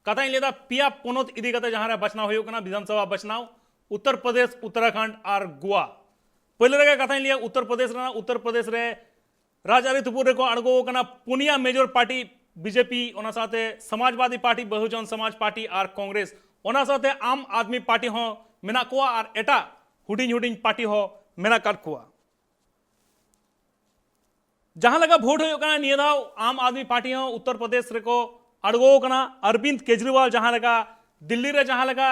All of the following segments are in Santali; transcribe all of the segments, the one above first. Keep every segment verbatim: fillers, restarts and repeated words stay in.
ᱠᱟᱛᱷᱟᱧ ᱞᱟᱹᱭᱫᱟ ᱯᱮᱭᱟ ᱯᱚᱱᱚᱛ ᱤᱫᱤ ᱠᱟᱛᱮ, ᱡᱟᱦᱟᱸ ᱨᱮ ᱵᱟᱪᱷᱱᱟᱣ ᱦᱩᱭᱩᱜ ᱠᱟᱱᱟ, ᱵᱤᱫᱷᱟᱱ ᱥᱚᱵᱷᱟ ᱵᱟᱪᱷᱱᱟᱣ, ᱩᱛᱛᱚᱨ ᱯᱨᱚᱫᱮᱥ, ᱩᱛᱛᱚᱨᱟᱠᱷᱚᱸᱰ ᱟᱨ ᱜᱳᱣᱟ᱾ ᱯᱳᱭᱞᱳ ᱨᱮᱜᱮ ᱠᱟᱛᱷᱟᱧ ᱞᱟᱹᱭᱟ ᱩᱛᱛᱚᱨ ᱯᱨᱚᱫᱮᱥ ᱨᱮᱱᱟᱜ᱾ ᱩᱛᱛᱚᱨ ᱯᱨᱚᱫᱮᱥ ᱨᱮ ᱨᱟᱡᱽᱟᱹᱨᱤ ᱛᱩᱯᱩᱫ ᱨᱮᱠᱚ ᱟᱬᱜᱚ ᱟᱠᱟᱱᱟ ᱯᱩᱱᱭᱟ ᱢᱮᱡᱚᱨ ᱯᱟᱨᱴᱤ, ᱵᱤᱡᱮᱯᱤ, ᱚᱱᱟ ᱥᱟᱶᱛᱮ ᱥᱚᱢᱟᱡᱽᱵᱟᱫᱤ ᱯᱟᱨᱴᱤ, ᱵᱚᱦᱩᱡᱚᱱ ᱥᱚᱢᱟᱡᱽ ᱯᱟᱨᱴᱤ ᱟᱨ ᱠᱚᱝᱜᱨᱮᱥ, ᱚᱱᱟ ᱥᱟᱶᱛᱮ ᱟᱢ ᱟᱫᱢᱤ ᱯᱟᱨᱴᱤ ᱦᱚᱸ ᱢᱮᱱᱟᱜ ᱠᱚᱣᱟ ᱟᱨ ᱮᱴᱟᱜ ᱦᱩᱰᱤᱧ ᱦᱩᱰᱤᱧ ᱯᱟᱨᱴᱤ ᱦᱚᱸ ᱢᱮᱱᱟᱜ ᱟᱠᱟᱫ ᱠᱚᱣᱟ᱾ ᱡᱟᱦᱟᱸ ᱞᱮᱠᱟ ᱵᱷᱳᱴ ᱦᱩᱭᱩᱜ ᱠᱟᱱᱟ, ᱱᱤᱭᱟᱹ ᱫᱷᱟᱣ ᱟᱢ ᱟᱫᱢᱤ ᱯᱟᱨᱴᱤ ᱦᱚᱸ ᱩᱛᱛᱚᱨ ᱯᱨᱚᱫᱮᱥ ᱨᱮᱠᱚ ᱟᱬᱜᱚ ᱟᱠᱟᱱᱟ᱾ ᱚᱨᱵᱤᱱᱫ ᱠᱮᱡᱨᱤᱣᱟᱞ ᱡᱟᱦᱟᱸ ᱞᱮᱠᱟ ᱫᱤᱞᱞᱤ ᱨᱮ ᱡᱟᱦᱟᱸ ᱞᱮᱠᱟ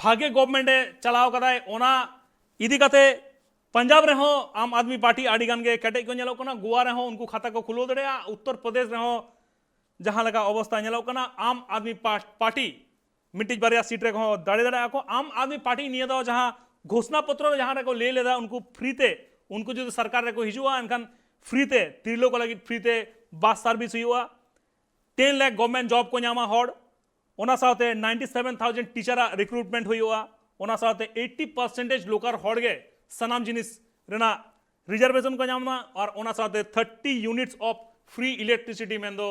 ᱵᱷᱟᱜᱮ ᱜᱚᱵᱷᱢᱮᱱᱴ ᱮ ᱪᱟᱞᱟᱣ ᱠᱟᱫᱟᱭ, ᱚᱱᱟ ᱤᱫᱤ ᱠᱟᱛᱮ ᱯᱟᱧᱡᱟᱵᱽ ᱨᱮᱦᱚᱸ ᱟᱢ ᱟᱫᱢᱤ ᱯᱟᱨᱴᱤ ᱟᱹᱰᱤ ᱜᱟᱱ ᱜᱮ ᱠᱮᱴᱮᱡ ᱠᱚ ᱧᱮᱞᱚᱜ ᱠᱟᱱᱟ᱾ ᱜᱳᱣᱟ ᱨᱮᱦᱚᱸ ᱩᱱᱠᱩ ᱠᱷᱟᱛᱟ ᱠᱚ ᱠᱷᱩᱞᱟᱹᱣ ᱫᱟᱲᱮᱭᱟᱜᱼᱟ᱾ ᱩᱛᱛᱚᱨ ᱯᱨᱚᱫᱮᱥ ᱨᱮᱦᱚᱸ ᱡᱟᱦᱟᱸ ᱞᱮᱠᱟ ᱚᱵᱚᱥᱛᱟ ᱧᱮᱞᱚᱜ ᱠᱟᱱᱟ, ᱟᱢ ᱟᱫᱢᱤ ᱯᱟ-, ᱯᱟᱨᱴᱤ ᱢᱤᱫᱴᱤᱡ ᱵᱟᱨᱭᱟ ᱥᱤᱴ ᱨᱮᱦᱚᱸ ᱫᱟᱲᱮ ᱫᱟᱲᱮᱭᱟᱜᱼᱟ ᱠᱚ᱾ ᱟᱢ ᱟᱫᱢᱤ ᱯᱟᱨᱴᱤ ᱱᱤᱭᱟᱹ ᱫᱷᱟᱣ ᱡᱟᱦᱟᱸ ᱜᱷᱳᱥᱱᱟ ᱯᱚᱛᱨᱚ ᱨᱮ ᱡᱟᱦᱟᱸ ᱨᱮᱠᱚ ᱞᱟᱹᱭ ᱞᱮᱫᱟ, ᱩᱱᱠᱩ ᱯᱷᱨᱤ ᱛᱮ, ᱩᱱᱠᱩ ᱡᱩᱫᱤ ᱥᱚᱨᱠᱟᱨ ᱨᱮᱠᱚ ᱦᱤᱡᱩᱜᱼᱟ, ᱮᱱᱠᱷᱟᱱ ᱯᱷᱨᱤ ᱛᱮ ᱛᱤᱨᱞᱟᱹ ᱠᱚ ᱞᱟᱹᱜᱤᱫ ᱯᱷᱨᱤ ᱛᱮ ᱵᱟᱥ ᱥᱟᱨᱵᱷᱤᱥ ᱦᱩᱭᱩᱜᱼᱟ, ᱴᱮᱱ ᱞᱟᱠᱷ ᱜᱚᱵᱷᱢᱮᱱᱴ ᱡᱚᱵ ᱠᱚ ᱧᱟᱢᱟ ᱦᱚᱲ, ᱚᱱᱟ ᱥᱟᱶᱛᱮ ᱱᱟᱭᱤᱱᱴᱤ ᱥᱮᱵᱷᱮᱱ ᱛᱷᱟᱣᱡᱮᱱᱰ ᱴᱤᱪᱟᱨᱟᱜ ᱨᱤᱠᱨᱩᱴᱢᱮᱱᱴ ᱦᱩᱭᱩᱜᱼᱟ, ᱚᱱᱟ ᱥᱟᱶᱛᱮ ᱮᱭᱤᱴᱴᱤ ᱯᱟᱨᱥᱮᱱᱴᱮᱡᱽ ᱞᱳᱠᱟᱞ ᱦᱚᱲ ᱜᱮ ᱥᱟᱱᱟᱢ ᱡᱤᱱᱤᱥ ᱨᱮᱱᱟᱜ ᱨᱤᱡᱟᱨᱵᱷᱮᱥᱚᱱ ᱠᱚ ᱧᱟᱢᱟ, ᱟᱨ ᱚᱱᱟ ᱥᱟᱶᱛᱮ thirty units of free electricity, ᱢᱮᱱᱫᱚ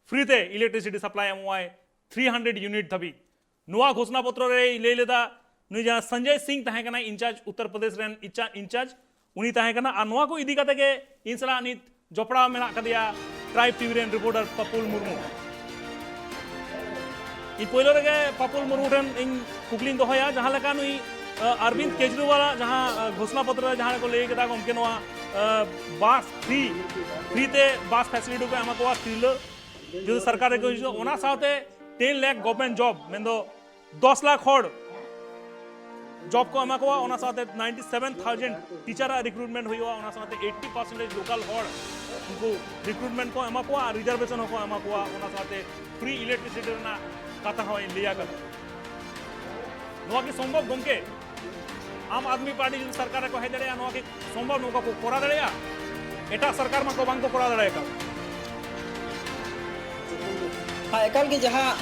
ᱯᱷᱨᱤ ᱛᱮ ᱤᱞᱮᱠᱴᱨᱤᱥᱤᱴᱤ ᱥᱟᱯᱞᱟᱭ ᱮᱢᱚᱜᱼᱟᱭ ᱛᱷᱨᱤ ᱦᱟᱱᱰᱨᱮᱰ ᱤᱭᱩᱱᱤᱴ ᱫᱷᱟᱹᱵᱤᱡ᱾ ᱱᱚᱣᱟ ᱜᱷᱳᱥᱱᱟ ᱯᱚᱛᱨᱚ ᱨᱮᱭ ᱞᱟᱹᱭ ᱞᱮᱫᱟ, ᱱᱩᱭ ᱡᱟᱦᱟᱸ ᱥᱚᱧᱡᱚᱭ ᱥᱤᱝ ᱛᱟᱦᱮᱸ ᱠᱟᱱᱟᱭ ᱤᱱᱪᱟᱨᱡᱽ, ᱩᱛᱛᱚᱨ ᱯᱨᱚᱫᱮᱥ ᱨᱮᱱ ᱤᱪᱟ-, ᱤᱱᱪᱟᱨᱡᱽ, ᱩᱱᱤ ᱛᱟᱦᱮᱸ ᱠᱟᱱᱟ᱾ ᱟᱨ ᱱᱚᱣᱟ ᱠᱚ ᱤᱫᱤ ᱠᱟᱛᱮ ᱜᱮ ᱤᱧ ᱥᱟᱞᱟᱜ ᱱᱤᱛ ᱡᱚᱯᱲᱟᱣ ᱢᱮᱱᱟᱜ ᱠᱟᱫᱮᱭᱟ ᱴᱨᱟᱭᱤᱵᱽ ᱴᱤᱵᱷᱤ ᱨᱮᱱ ᱨᱤᱯᱳᱨᱴᱟᱨ ᱯᱟᱯᱩᱞ ᱢᱩᱨᱢᱩ᱾ ᱤᱧ ᱯᱳᱭᱞᱳ ᱨᱮᱜᱮ ᱯᱟᱯᱩᱞ ᱢᱩᱨᱢᱩ ᱴᱷᱮᱱ ᱤᱧ ᱠᱩᱠᱞᱤᱧ ᱫᱚᱦᱚᱭᱟ, ᱡᱟᱦᱟᱸ ᱞᱮᱠᱟ ᱱᱩᱭ, ᱟᱨᱵᱤᱱᱫ ᱠᱮᱡᱨᱤᱣᱟᱞᱟᱜ ᱡᱟᱦᱟᱸ ᱜᱷᱳᱥᱱᱟ ᱯᱚᱛᱨᱚ ᱨᱮ ᱡᱟᱦᱟᱸ ᱨᱮᱠᱚ ᱞᱟᱹᱭ ᱠᱮᱫᱟ ᱜᱚᱢᱠᱮ, ᱱᱚᱣᱟ ᱵᱟᱥ ᱯᱷᱨᱤ, ᱯᱷᱨᱤ ᱛᱮ ᱵᱟᱥ ᱯᱷᱮᱥᱤᱞᱤᱴᱤ ᱠᱚ ᱮᱢᱟ ᱠᱚᱣᱟ ᱛᱤᱨᱞᱟᱹ ᱡᱩᱫᱤ ᱥᱚᱨᱠᱟᱨ ᱨᱮᱠᱚ ᱦᱤᱡᱩᱜᱼᱟ, ᱚᱱᱟ ᱥᱟᱶᱛᱮ ᱴᱮᱱ ᱞᱟᱠᱷ ᱜᱚᱵᱷᱢᱮᱱᱴ ᱡᱚᱵ, ᱢᱮᱱᱫᱚ ᱫᱚᱥ ᱞᱟᱠᱷ ᱦᱚᱲ ᱡᱚᱵ ᱠᱚ ᱮᱢᱟ ᱠᱚᱣᱟ, ᱚᱱᱟ ᱥᱟᱶᱛᱮ ᱱᱟᱭᱤᱱᱴᱤ ᱥᱮᱵᱷᱮᱱ ᱛᱷᱟᱣᱡᱮᱱᱰ ᱴᱤᱪᱟᱨᱟᱜ ᱨᱤᱠᱨᱩᱴᱢᱮᱱᱴ ᱦᱩᱭᱩᱜᱼᱟ, ᱚᱱᱟ ᱥᱟᱶᱛᱮ ᱮᱭᱤᱴᱴᱤ ᱯᱟᱨᱥᱮᱱᱴᱮᱡᱽ ᱞᱳᱠᱟᱞ ᱦᱚᱲ ᱩᱱᱠᱩ ᱨᱤᱠᱨᱩᱴᱢᱮᱱᱴ ᱠᱚ ᱮᱢᱟ ᱠᱚᱣᱟ ᱟᱨ ᱨᱤᱡᱟᱨᱵᱷᱮᱥᱚᱱ ᱦᱚᱸᱠᱚ ᱮᱢᱟ ᱠᱚᱣᱟ, ᱚᱱᱟ ᱥᱟᱶᱛᱮ ᱯᱷᱨᱤ ᱤᱞᱮᱠᱴᱨᱤᱥᱤᱴᱤ ᱨᱮᱱᱟᱜ ᱠᱟᱛᱷᱟ ᱦᱚᱸᱭ ᱞᱟᱹᱭ ᱟᱠᱟᱫᱟ᱾ ᱱᱚᱣᱟ ᱠᱤ ᱥᱚᱢᱵᱷᱚᱵ ᱜᱚᱢᱠᱮ? ᱟᱢ ᱟᱫᱢᱤ ᱯᱟᱨᱴᱤ ᱡᱩᱫᱤ ᱥᱚᱨᱠᱟᱨ ᱨᱮᱠᱚ ᱦᱮᱡ ᱫᱟᱲᱮᱭᱟᱜᱼᱟ, ᱱᱚᱣᱟ ᱠᱤ ᱥᱚᱢᱵᱷᱚᱵ? ᱱᱚᱝᱠᱟ ᱠᱚ ᱠᱚᱨᱟᱣ ᱫᱟᱲᱮᱭᱟᱜᱼᱟ? ᱮᱴᱟᱜ ᱥᱚᱨᱠᱟᱨ ᱢᱟ ᱠᱚ ᱵᱟᱝ ᱠᱚ ᱠᱚᱨᱟᱣ ᱫᱟᱲᱮ ᱟᱠᱟᱫᱟ᱾ ᱦᱮᱸ, ᱮᱠᱟᱞ ᱜᱮ᱾ ᱡᱟᱦᱟᱸ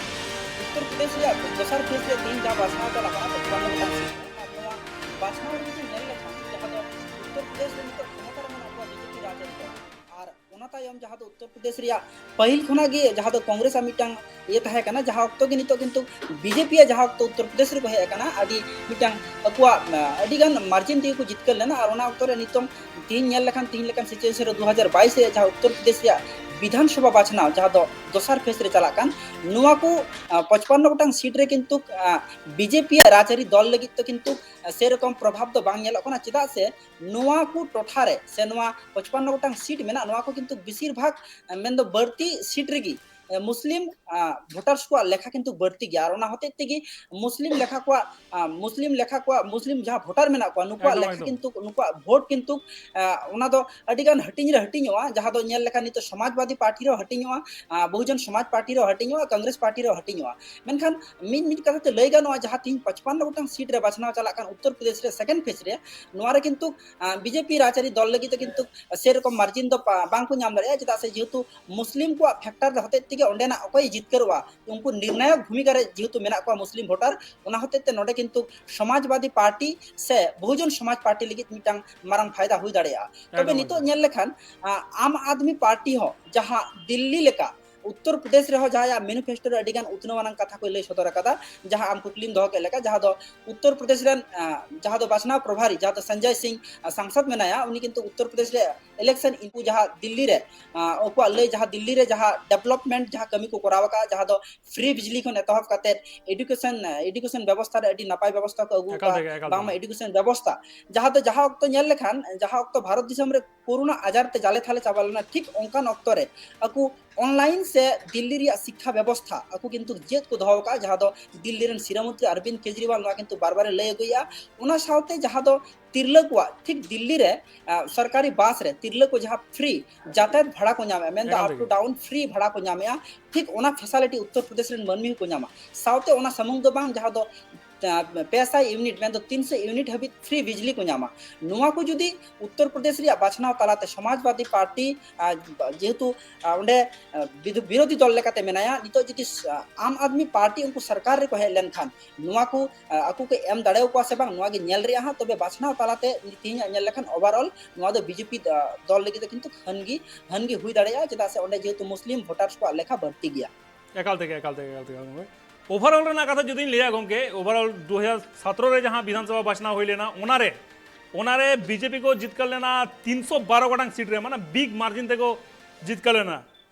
ᱩᱛᱛᱚᱨ ᱯᱨᱚᱫᱮᱥ ᱨᱮᱭᱟᱜ ᱫᱚᱥᱟᱨ ᱯᱷᱮᱡᱽ ᱨᱮᱭᱟᱜ ᱛᱮᱦᱮᱧ ᱡᱟᱦᱟᱸ ᱵᱟᱪᱷᱱᱟᱣ ᱪᱟᱞᱟᱜ ᱠᱟᱱᱟ, ᱛᱚ ᱚᱱᱟ ᱢᱤᱫᱴᱟᱝ ᱥᱤᱴ ᱠᱟᱱᱟ᱾ ᱟᱨ ᱱᱚᱣᱟ ᱵᱟᱪᱷᱱᱟᱣ ᱨᱮ ᱡᱩᱫᱤ ᱧᱮᱞ ᱞᱮᱠᱷᱟᱱ, ᱡᱟᱦᱟᱸ ᱫᱚ ᱩᱛᱛᱚᱨ ᱯᱨᱚᱫᱮᱥ ᱨᱮ ᱱᱤᱛᱚᱜ ᱠᱷᱚᱢᱚᱛᱟ ᱨᱮ ᱢᱮᱱᱟᱜ ᱠᱚᱣᱟ ᱵᱤᱡᱮᱯᱤ ᱨᱟᱡᱽ ᱟᱹᱨᱤ ᱫᱚᱞ, ᱟᱨ ᱚᱱᱟ ᱛᱟᱭᱚᱢ ᱡᱟᱦᱟᱸ ᱫᱚ ᱩᱛᱛᱚᱨ ᱯᱨᱚᱫᱮᱥ ᱨᱮᱭᱟᱜ ᱯᱟᱹᱦᱤᱞ ᱠᱷᱚᱱᱟᱜ ᱜᱮ ᱡᱟᱦᱟᱸ ᱫᱚ ᱠᱚᱝᱜᱨᱮᱥ ᱟᱜ ᱢᱤᱫᱴᱟᱝ ᱤᱭᱟᱹ ᱛᱟᱦᱮᱸ ᱠᱟᱱᱟ, ᱡᱟᱦᱟᱸ ᱚᱠᱛᱚ ᱜᱮ ᱱᱤᱛᱚᱜ ᱠᱤᱱᱛᱩ ᱵᱤᱡᱮᱯᱤ ᱟᱜ ᱡᱟᱦᱟᱸ ᱚᱠᱛᱚ ᱩᱛᱛᱚᱨ ᱯᱨᱚᱫᱮᱥ ᱨᱮᱠᱚ ᱦᱮᱡ ᱟᱠᱟᱱᱟ, ᱟᱹᱰᱤ ᱢᱤᱫᱴᱟᱝ ᱟᱠᱚᱣᱟᱜ, ᱟ, ᱟᱹᱰᱤᱜᱟᱱ margin ᱛᱮᱜᱮ ᱠᱚ ᱡᱤᱛᱠᱟᱹᱨ ᱞᱮᱱᱟ᱾ ᱟᱨ ᱚᱱᱟ ᱚᱠᱛᱚ ᱨᱮ ᱱᱤᱛᱚᱝ ᱛᱤᱦᱤᱧ ᱧᱮᱞ ᱞᱮᱠᱷᱟᱱ, ᱛᱤᱦᱤᱧ ᱞᱮᱠᱟᱱ situation ᱨᱮ ᱫᱩ ᱦᱟᱡᱟᱨ ᱵᱟᱭᱤᱥ ᱨᱮᱭᱟᱜ ᱡᱟᱦᱟᱸ ᱩᱛᱛᱚᱨ ᱯᱨᱚᱫᱮᱥ ᱨᱮᱭᱟᱜ ᱵᱤᱫᱷᱟᱱ ᱥᱚᱵᱷᱟ ᱵᱟᱪᱷᱱᱟᱣ, ᱡᱟᱦᱟᱸ ᱫᱚ ᱫᱚᱥᱟᱨ phase ᱨᱮ ᱪᱟᱞᱟᱜ ᱠᱟᱱ, ᱱᱚᱣᱟ ᱠᱚ, ᱟ, ᱯᱚᱪᱯᱟᱱᱱᱚ ᱜᱚᱴᱟᱝ seat ᱨᱮ ᱠᱤᱱᱛᱩ, ᱟ, ᱵᱤᱡᱮᱯᱤ ᱟᱜ ᱨᱟᱡᱽᱟᱹᱨᱤ ᱫᱚᱞ ᱞᱟᱹᱜᱤᱫ ᱫᱚ ᱠᱤᱱᱛᱩ, ᱟ, ᱥᱮᱨᱚᱠᱚᱢ ᱯᱨᱚᱵᱷᱟᱵᱽ ᱫᱚ ᱵᱟᱝ ᱧᱮᱞᱚᱜ ᱠᱟᱱᱟ᱾ ᱪᱮᱫᱟᱜ ᱥᱮ ᱱᱚᱣᱟ ᱠᱚ ᱴᱚᱴᱷᱟ ᱨᱮ ᱥᱮ ᱱᱚᱣᱟ ᱯᱚᱪᱯᱟᱱᱱᱚ ᱜᱚᱴᱟᱝ seat ᱢᱮᱱᱟᱜ, ᱱᱚᱣᱟ ᱠᱚ ᱠᱤᱱᱛᱩ ᱵᱮᱥᱤᱨ ᱵᱷᱟᱜᱽ, ᱟ, ᱢᱮᱱᱫᱚ ᱵᱟᱹᱲᱛᱤ seat ᱨᱮᱜᱮ, ᱟ, ᱢᱩᱥᱞᱤᱢ, ᱟ, voters ᱠᱚᱣᱟᱜ ᱞᱮᱠᱷᱟ ᱠᱤᱱᱛᱩ ᱵᱟᱹᱲᱛᱤ ᱜᱮᱭᱟ᱾ ᱟᱨ ᱚᱱᱟ ᱦᱚᱛᱮᱡ ᱛᱮᱜᱮ ᱢᱩᱥᱞᱤᱢ ᱞᱮᱠᱷᱟ ᱠᱚᱣᱟᱜ, ᱟ, ᱢᱩᱥᱞᱤᱢ ᱞᱮᱠᱷᱟ ᱠᱚᱣᱟᱜ, ᱢᱩᱥᱞᱤᱢ ᱡᱟᱦᱟᱸ voter ᱢᱮᱱᱟᱜ ᱠᱚᱣᱟ, ᱱᱩᱠᱩᱣᱟᱜ ᱮᱠᱫᱚᱢ, ᱞᱮᱠᱷᱟ ᱮᱠᱫᱚᱢ᱾ ᱠᱤᱱᱛᱩ, ᱱᱩᱠᱩᱣᱟᱜ vote ᱠᱤᱱᱛᱩ, ᱟ, ᱚᱱᱟ ᱫᱚ ᱟᱹᱰᱤᱜᱟᱱ ᱦᱟᱹᱴᱤᱧ ᱨᱮ ᱦᱟᱹᱴᱤᱧᱚᱜᱼᱟ᱾ ᱡᱟᱦᱟᱸ ᱫᱚ ᱧᱮᱞ ᱞᱮᱠᱷᱟᱱ ᱱᱤᱛᱚᱜ ᱥᱚᱢᱟᱡᱽᱵᱟᱫᱤ ᱯᱟᱨᱴᱤ ᱨᱮᱦᱚᱸ ᱦᱟᱹᱴᱤᱧᱚᱜᱼᱟ, ᱟ, ᱵᱚᱦᱩᱡᱚᱱ ᱥᱚᱢᱟᱡᱽ ᱯᱟᱨᱴᱤ ᱨᱮᱦᱚᱸ ᱦᱟᱹᱴᱤᱧᱚᱜᱼᱟ, ᱠᱚᱝᱜᱨᱮᱥ ᱯᱟᱨᱴᱤ ᱨᱮᱦᱚᱸ ᱦᱟᱹᱴᱤᱧᱚᱜᱼᱟ᱾ ᱢᱮᱱᱠᱷᱟᱱ ᱢᱤᱫ, ᱢᱤᱫ ᱠᱟᱛᱷᱟ ᱛᱮ ᱞᱟᱹᱭ ᱜᱟᱱᱚᱜᱼᱟ, ᱡᱟᱦᱟᱸ ᱛᱤᱦᱤᱧ ᱯᱟᱸᱪᱯᱟᱱᱱᱚ ᱜᱚᱴᱟᱝ seat ᱨᱮ ᱵᱟᱪᱷᱱᱟᱣ ᱪᱟᱞᱟᱜ ᱠᱟᱱ ᱩᱛᱛᱚᱨ ᱯᱨᱚᱫᱮᱥ ᱨᱮ second phase ᱨᱮ, ᱱᱚᱣᱟ ᱨᱮ ᱠᱤᱱᱛᱩ, ᱟ, ᱵᱤᱡᱮᱯᱤ ᱨᱟᱡᱽᱟᱹᱨᱤ ᱫᱚᱞ ᱞᱟᱹᱜᱤᱫ ᱫᱚ ᱠᱤᱱᱛᱩ ᱥᱮᱨᱚᱠᱚᱢ margin ᱫᱚ ᱯᱟ-, ᱵᱟᱝ ᱠᱚ ᱧᱟᱢ ᱫᱟᱲᱮᱭᱟᱜᱼᱟ᱾ ᱪᱮᱫᱟᱜ ᱥᱮ ᱡᱮᱦᱮᱛᱩ ᱢᱩᱥᱞᱤᱢ ᱠᱚᱣᱟᱜ factor ᱦᱚᱛᱮᱡ ᱛᱮᱜᱮ ᱚᱸᱰᱮᱱᱟᱜ ᱚᱠᱚᱭ ᱡᱤᱛᱠᱟᱹᱨᱚᱜᱼᱟ, ᱩᱱᱠᱩ ᱱᱤᱨᱱᱟᱭᱚᱠ ᱵᱷᱩᱢᱤᱠᱟ ᱨᱮ ᱡᱮᱦᱮᱛᱩ ᱢᱮᱱᱟᱜ ᱠᱚᱣᱟ ᱢᱩᱥᱞᱤᱢ voter, ᱚᱱᱟ ᱦᱚᱛᱮᱡ ᱛᱮ ᱱᱚᱰᱮ ᱠᱤᱱᱛᱩ ᱥᱚᱢᱟᱡᱽᱵᱟᱫᱤ ᱯᱟᱨᱴᱤ ᱥᱮ ᱵᱚᱦᱩᱡᱚᱱ ᱥᱚᱢᱟᱡᱽ ᱯᱟᱨᱴᱤ ᱞᱟᱹᱜᱤᱫ ᱢᱤᱫᱴᱟᱝ ᱢᱟᱨᱟᱝ ᱯᱷᱟᱭᱫᱟ ᱦᱩᱭ ᱫᱟᱲᱮᱭᱟᱜᱼᱟ᱾ ᱛᱚᱵᱮ ᱮᱠᱫᱚᱢ, ᱱᱤᱛᱚᱜ ᱮᱠᱫᱚᱢ᱾ ᱧᱮᱞ ᱞᱮᱠᱷᱟᱱ, ᱟ, ᱟᱢ ᱟᱫᱢᱤ ᱯᱟᱨᱴᱤ ᱦᱚᱸ ᱡᱟᱦᱟᱸ ᱫᱤᱞᱞᱤ ᱞᱮᱠᱟ ᱩᱛᱛᱚᱨ ᱯᱨᱚᱫᱮᱥ ᱨᱮᱦᱚᱸ ᱡᱟᱦᱟᱸᱭᱟᱜ manifesto ᱨᱮ ᱟᱹᱰᱤᱜᱟᱱ ᱩᱛᱱᱟᱹᱣ ᱟᱱᱟᱝ ᱠᱟᱛᱷᱟ ᱠᱚᱭ ᱞᱟᱹᱭ ᱥᱚᱫᱚᱨ ᱟᱠᱟᱫᱟ, ᱡᱟᱦᱟᱸ ᱟᱢ ᱠᱩᱠᱞᱤᱢ ᱫᱚᱦᱚ ᱠᱮᱫ ᱞᱮᱠᱟ, ᱡᱟᱦᱟᱸ ᱫᱚ ᱩᱛᱛᱚᱨ ᱯᱨᱚᱫᱮᱥ ᱨᱮᱱ, ᱟ, ᱡᱟᱦᱟᱸ ᱫᱚ ᱵᱟᱪᱷᱱᱟᱣ ᱯᱨᱚᱵᱷᱟᱨᱤ, ᱡᱟᱦᱟᱸ ᱫᱚ ᱥᱚᱧᱡᱚᱭ ᱥᱤᱝ, ᱟ, ᱥᱟᱝᱥᱚᱫ ᱢᱮᱱᱟᱭᱟ, ᱩᱱᱤ ᱠᱤᱱᱛᱩ ᱩᱛᱛᱚᱨ ᱯᱨᱚᱫᱮᱥ ᱨᱮ election ᱤᱱᱯᱩ ᱡᱟᱦᱟᱸ ᱫᱤᱞᱞᱤ ᱨᱮ, ᱟ, ᱩᱱᱠᱩᱣᱟᱜ ᱞᱟᱹᱭ ᱡᱟᱦᱟᱸ ᱫᱤᱞᱞᱤ ᱨᱮ ᱡᱟᱦᱟᱸ development ᱡᱟᱦᱟᱸ ᱠᱟᱹᱢᱤ ᱠᱚ ᱠᱚᱨᱟᱣ ᱟᱠᱟᱫᱼᱟ, ᱡᱟᱦᱟᱸ ᱫᱚ free ᱵᱤᱡᱽᱞᱤ ᱠᱷᱚᱱ ᱮᱛᱚᱦᱚᱵ ᱠᱟᱛᱮ education, education ᱵᱮᱵᱚᱥᱛᱷᱟ ᱨᱮ ᱟᱹᱰᱤ ᱱᱟᱯᱟᱭ ᱵᱮᱵᱚᱥᱛᱷᱟ ᱠᱚ ᱟᱹᱜᱩ ᱮᱠᱟᱞ ᱟᱠᱟᱫᱼᱟ, ᱛᱮᱜᱮ, ᱮᱠᱟᱞ ᱵᱟᱝᱢᱟ ᱛᱮᱜᱮ᱾ Education ᱵᱮᱵᱚᱥᱛᱷᱟ, ᱡᱟᱦᱟᱸ ᱫᱚ ᱡᱟᱦᱟᱸ ᱚᱠᱛᱚ ᱧᱮᱞ ᱞᱮᱠᱷᱟᱱ, ᱡᱟᱦᱟᱸ ᱚᱠᱛᱚ ᱵᱷᱟᱨᱚᱛ ᱫᱤᱥᱚᱢ ᱨᱮ ᱠᱳᱨᱳᱱᱟ ᱟᱡᱟᱨ ᱛᱮ ᱡᱟᱞᱮ ᱛᱷᱟᱞᱮ ᱪᱟᱵᱟ ᱞᱮᱱᱟ, ᱴᱷᱤᱠ ᱚᱱᱠᱟᱱ ᱚᱠᱛᱚ ᱨᱮ ᱟᱠᱚ online ᱥᱮ ᱫᱤᱞᱞᱤ ᱨᱮᱭᱟᱜ ᱥᱤᱠᱠᱷᱟ ᱵᱮᱵᱚᱥᱛᱷᱟ ᱟᱠᱚ ᱠᱤᱱᱛᱩ ᱡᱮᱫ ᱠᱚ ᱫᱚᱦᱚ ᱟᱠᱟᱫᱼᱟ, ᱡᱟᱦᱟᱸ ᱫᱚ ᱫᱤᱞᱞᱤ ᱨᱮᱱ ᱥᱤᱨᱟᱹ ᱢᱚᱱᱛᱨᱤ ᱚᱨᱵᱤᱱᱫ ᱠᱮᱡᱨᱤᱣᱟᱞ ᱱᱚᱣᱟ ᱠᱤᱱᱛᱩ ᱵᱟᱨ ᱵᱟᱨᱮ ᱞᱟᱹᱭ ᱟᱹᱜᱩᱭᱮᱫᱼᱟ᱾ ᱚᱱᱟ ᱥᱟᱶᱛᱮ ᱡᱟᱦᱟᱸ ᱫᱚ ᱛᱤᱨᱞᱟᱹ ᱠᱚᱣᱟᱜ ᱴᱷᱤᱠ ᱫᱤᱞᱞᱤ ᱨᱮ, ᱟ, ᱥᱚᱨᱠᱟᱨᱤ ᱵᱟᱥ ᱨᱮ ᱛᱤᱨᱞᱟᱹ ᱠᱚ ᱡᱟᱦᱟᱸ free ᱡᱟᱛᱟᱭᱟᱛ ᱵᱷᱟᱲᱟ ᱠᱚ ᱧᱟᱢᱮᱫᱼᱟ, ᱢᱮᱱᱫᱚ ᱮᱠᱟᱞ up to ᱛᱮᱜᱮ᱾ Down free ᱵᱷᱟᱲᱟ ᱠᱚ ᱧᱟᱢᱮᱫᱼᱟ, ᱴᱷᱤᱠ ᱚᱱᱟ facility ᱩᱛᱛᱚᱨ ᱯᱨᱚᱫᱮᱥ ᱨᱮᱱ ᱢᱟᱹᱱᱢᱤ ᱦᱚᱸᱠᱚ ᱧᱟᱢᱟ᱾ ᱥᱟᱶᱛᱮ ᱚᱱᱟ ᱥᱩᱢᱩᱝ ᱫᱚ ᱵᱟᱝ, ᱡᱟᱦᱟᱸ ᱫᱚ ᱯᱮ ᱥᱟᱭ ᱤᱭᱩᱱᱤᱴ, ᱢᱮᱱᱫᱚ ᱛᱤᱱ ᱥᱟᱭ ᱤᱭᱩᱱᱤᱴ ᱦᱟᱹᱵᱤᱡ ᱯᱷᱨᱤ ᱵᱤᱡᱽᱞᱤ ᱠᱚ ᱧᱟᱢᱟ᱾ ᱱᱚᱣᱟ ᱠᱚ ᱡᱩᱫᱤ ᱩᱛᱛᱚᱨ ᱯᱨᱚᱫᱮᱥ ᱨᱮᱭᱟᱜ ᱵᱟᱪᱷᱱᱟᱣ ᱛᱟᱞᱟᱛᱮ ᱥᱚᱢᱟᱡᱽᱵᱟᱫᱤ ᱯᱟᱨᱴᱤ, ᱟᱨ ᱡᱮᱦᱮᱛᱩ, ᱟᱨ ᱚᱸᱰᱮ, ᱟᱨ ᱵᱤᱫ-, ᱵᱤᱨᱳᱫᱷᱤ ᱫᱚᱞ ᱞᱮᱠᱟᱛᱮ ᱢᱮᱱᱟᱭᱟ, ᱱᱤᱛᱚᱜ ᱡᱩᱫᱤ ᱥ-, ᱟᱢ ᱟᱫᱢᱤ ᱯᱟᱨᱴᱤ ᱩᱱᱠᱩ ᱥᱚᱨᱠᱟᱨ ᱨᱮᱠᱚ ᱦᱮᱡ ᱞᱮᱱᱠᱷᱟᱱ ᱱᱚᱣᱟ ᱠᱚ, ᱟᱨ ᱟᱠᱚ ᱠᱚ ᱮᱢ ᱫᱟᱲᱮᱭᱟᱠᱚᱣᱟ ᱥᱮ ᱵᱟᱝ, ᱱᱚᱣᱟ ᱜᱮ ᱧᱮᱞ ᱨᱮᱭᱟᱜ ᱦᱟᱸᱜ᱾ ᱛᱚᱵᱮ ᱵᱟᱪᱷᱱᱟᱣ ᱛᱟᱞᱟᱛᱮ ᱛᱮᱦᱮᱧᱟᱜ ᱧᱮᱞ ᱞᱮᱠᱷᱟᱱ overall ᱱᱚᱣᱟ ᱫᱚ ᱵᱤᱡᱮᱯᱤ ᱫᱚᱞ ᱞᱟᱹᱜᱤᱫ ᱫᱚ ᱠᱤᱱᱛᱩ ᱦᱟᱹᱱ ᱜᱮ, ᱦᱟᱹᱱ ᱜᱮ ᱦᱩᱭ ᱫᱟᱲᱮᱭᱟᱜᱼᱟ, ᱪᱮᱫᱟᱜ ᱥᱮ ᱚᱸᱰᱮ ᱡᱮᱦᱮᱛᱩ ᱢᱩᱥᱞᱤᱢ ᱵᱷᱳᱴᱟᱨᱥ ᱠᱚᱣᱟᱜ ᱞᱮᱠᱷᱟ ᱵᱟᱹᱲᱛᱤ ᱜᱮᱭᱟ᱾ ᱮᱠᱟᱞ ᱛᱮᱜᱮ, ᱮᱠᱟᱞ ᱛᱮᱜᱮ, ᱮᱠᱟᱞ ᱛᱮᱜᱮ ᱜᱚᱢᱠᱮ᱾ Overall ᱨᱮᱱᱟᱜ ᱠᱟᱛᱷᱟ ᱡᱩᱫᱤᱧ ᱞᱟᱹᱭᱟ ᱜᱚᱢᱠᱮ, overall ᱫᱩ ᱦᱟᱡᱟᱨ ᱥᱟᱛᱨᱚ ᱨᱮ ᱡᱟᱦᱟᱸ ᱵᱤᱫᱷᱟᱱ ᱥᱚᱵᱷᱟ ᱵᱟᱪᱷᱱᱟᱣ ᱦᱩᱭ ᱞᱮᱱᱟ, ᱚᱱᱟᱨᱮ, ᱚᱱᱟᱨᱮ ᱵᱤᱡᱮᱯᱤ ᱠᱚ ᱡᱤᱛᱠᱟᱹᱨ ᱞᱮᱱᱟ ᱛᱤᱱᱥᱚ ᱵᱟᱨᱚ ᱜᱚᱴᱟᱝ ᱥᱤᱴ ᱨᱮ, ᱢᱟᱱᱮ ᱵᱤᱜᱽ ᱢᱟᱨᱡᱤᱱ ᱛᱮᱠᱚ ᱡᱤᱛᱠᱟᱹᱨ ᱞᱮᱱᱟ᱾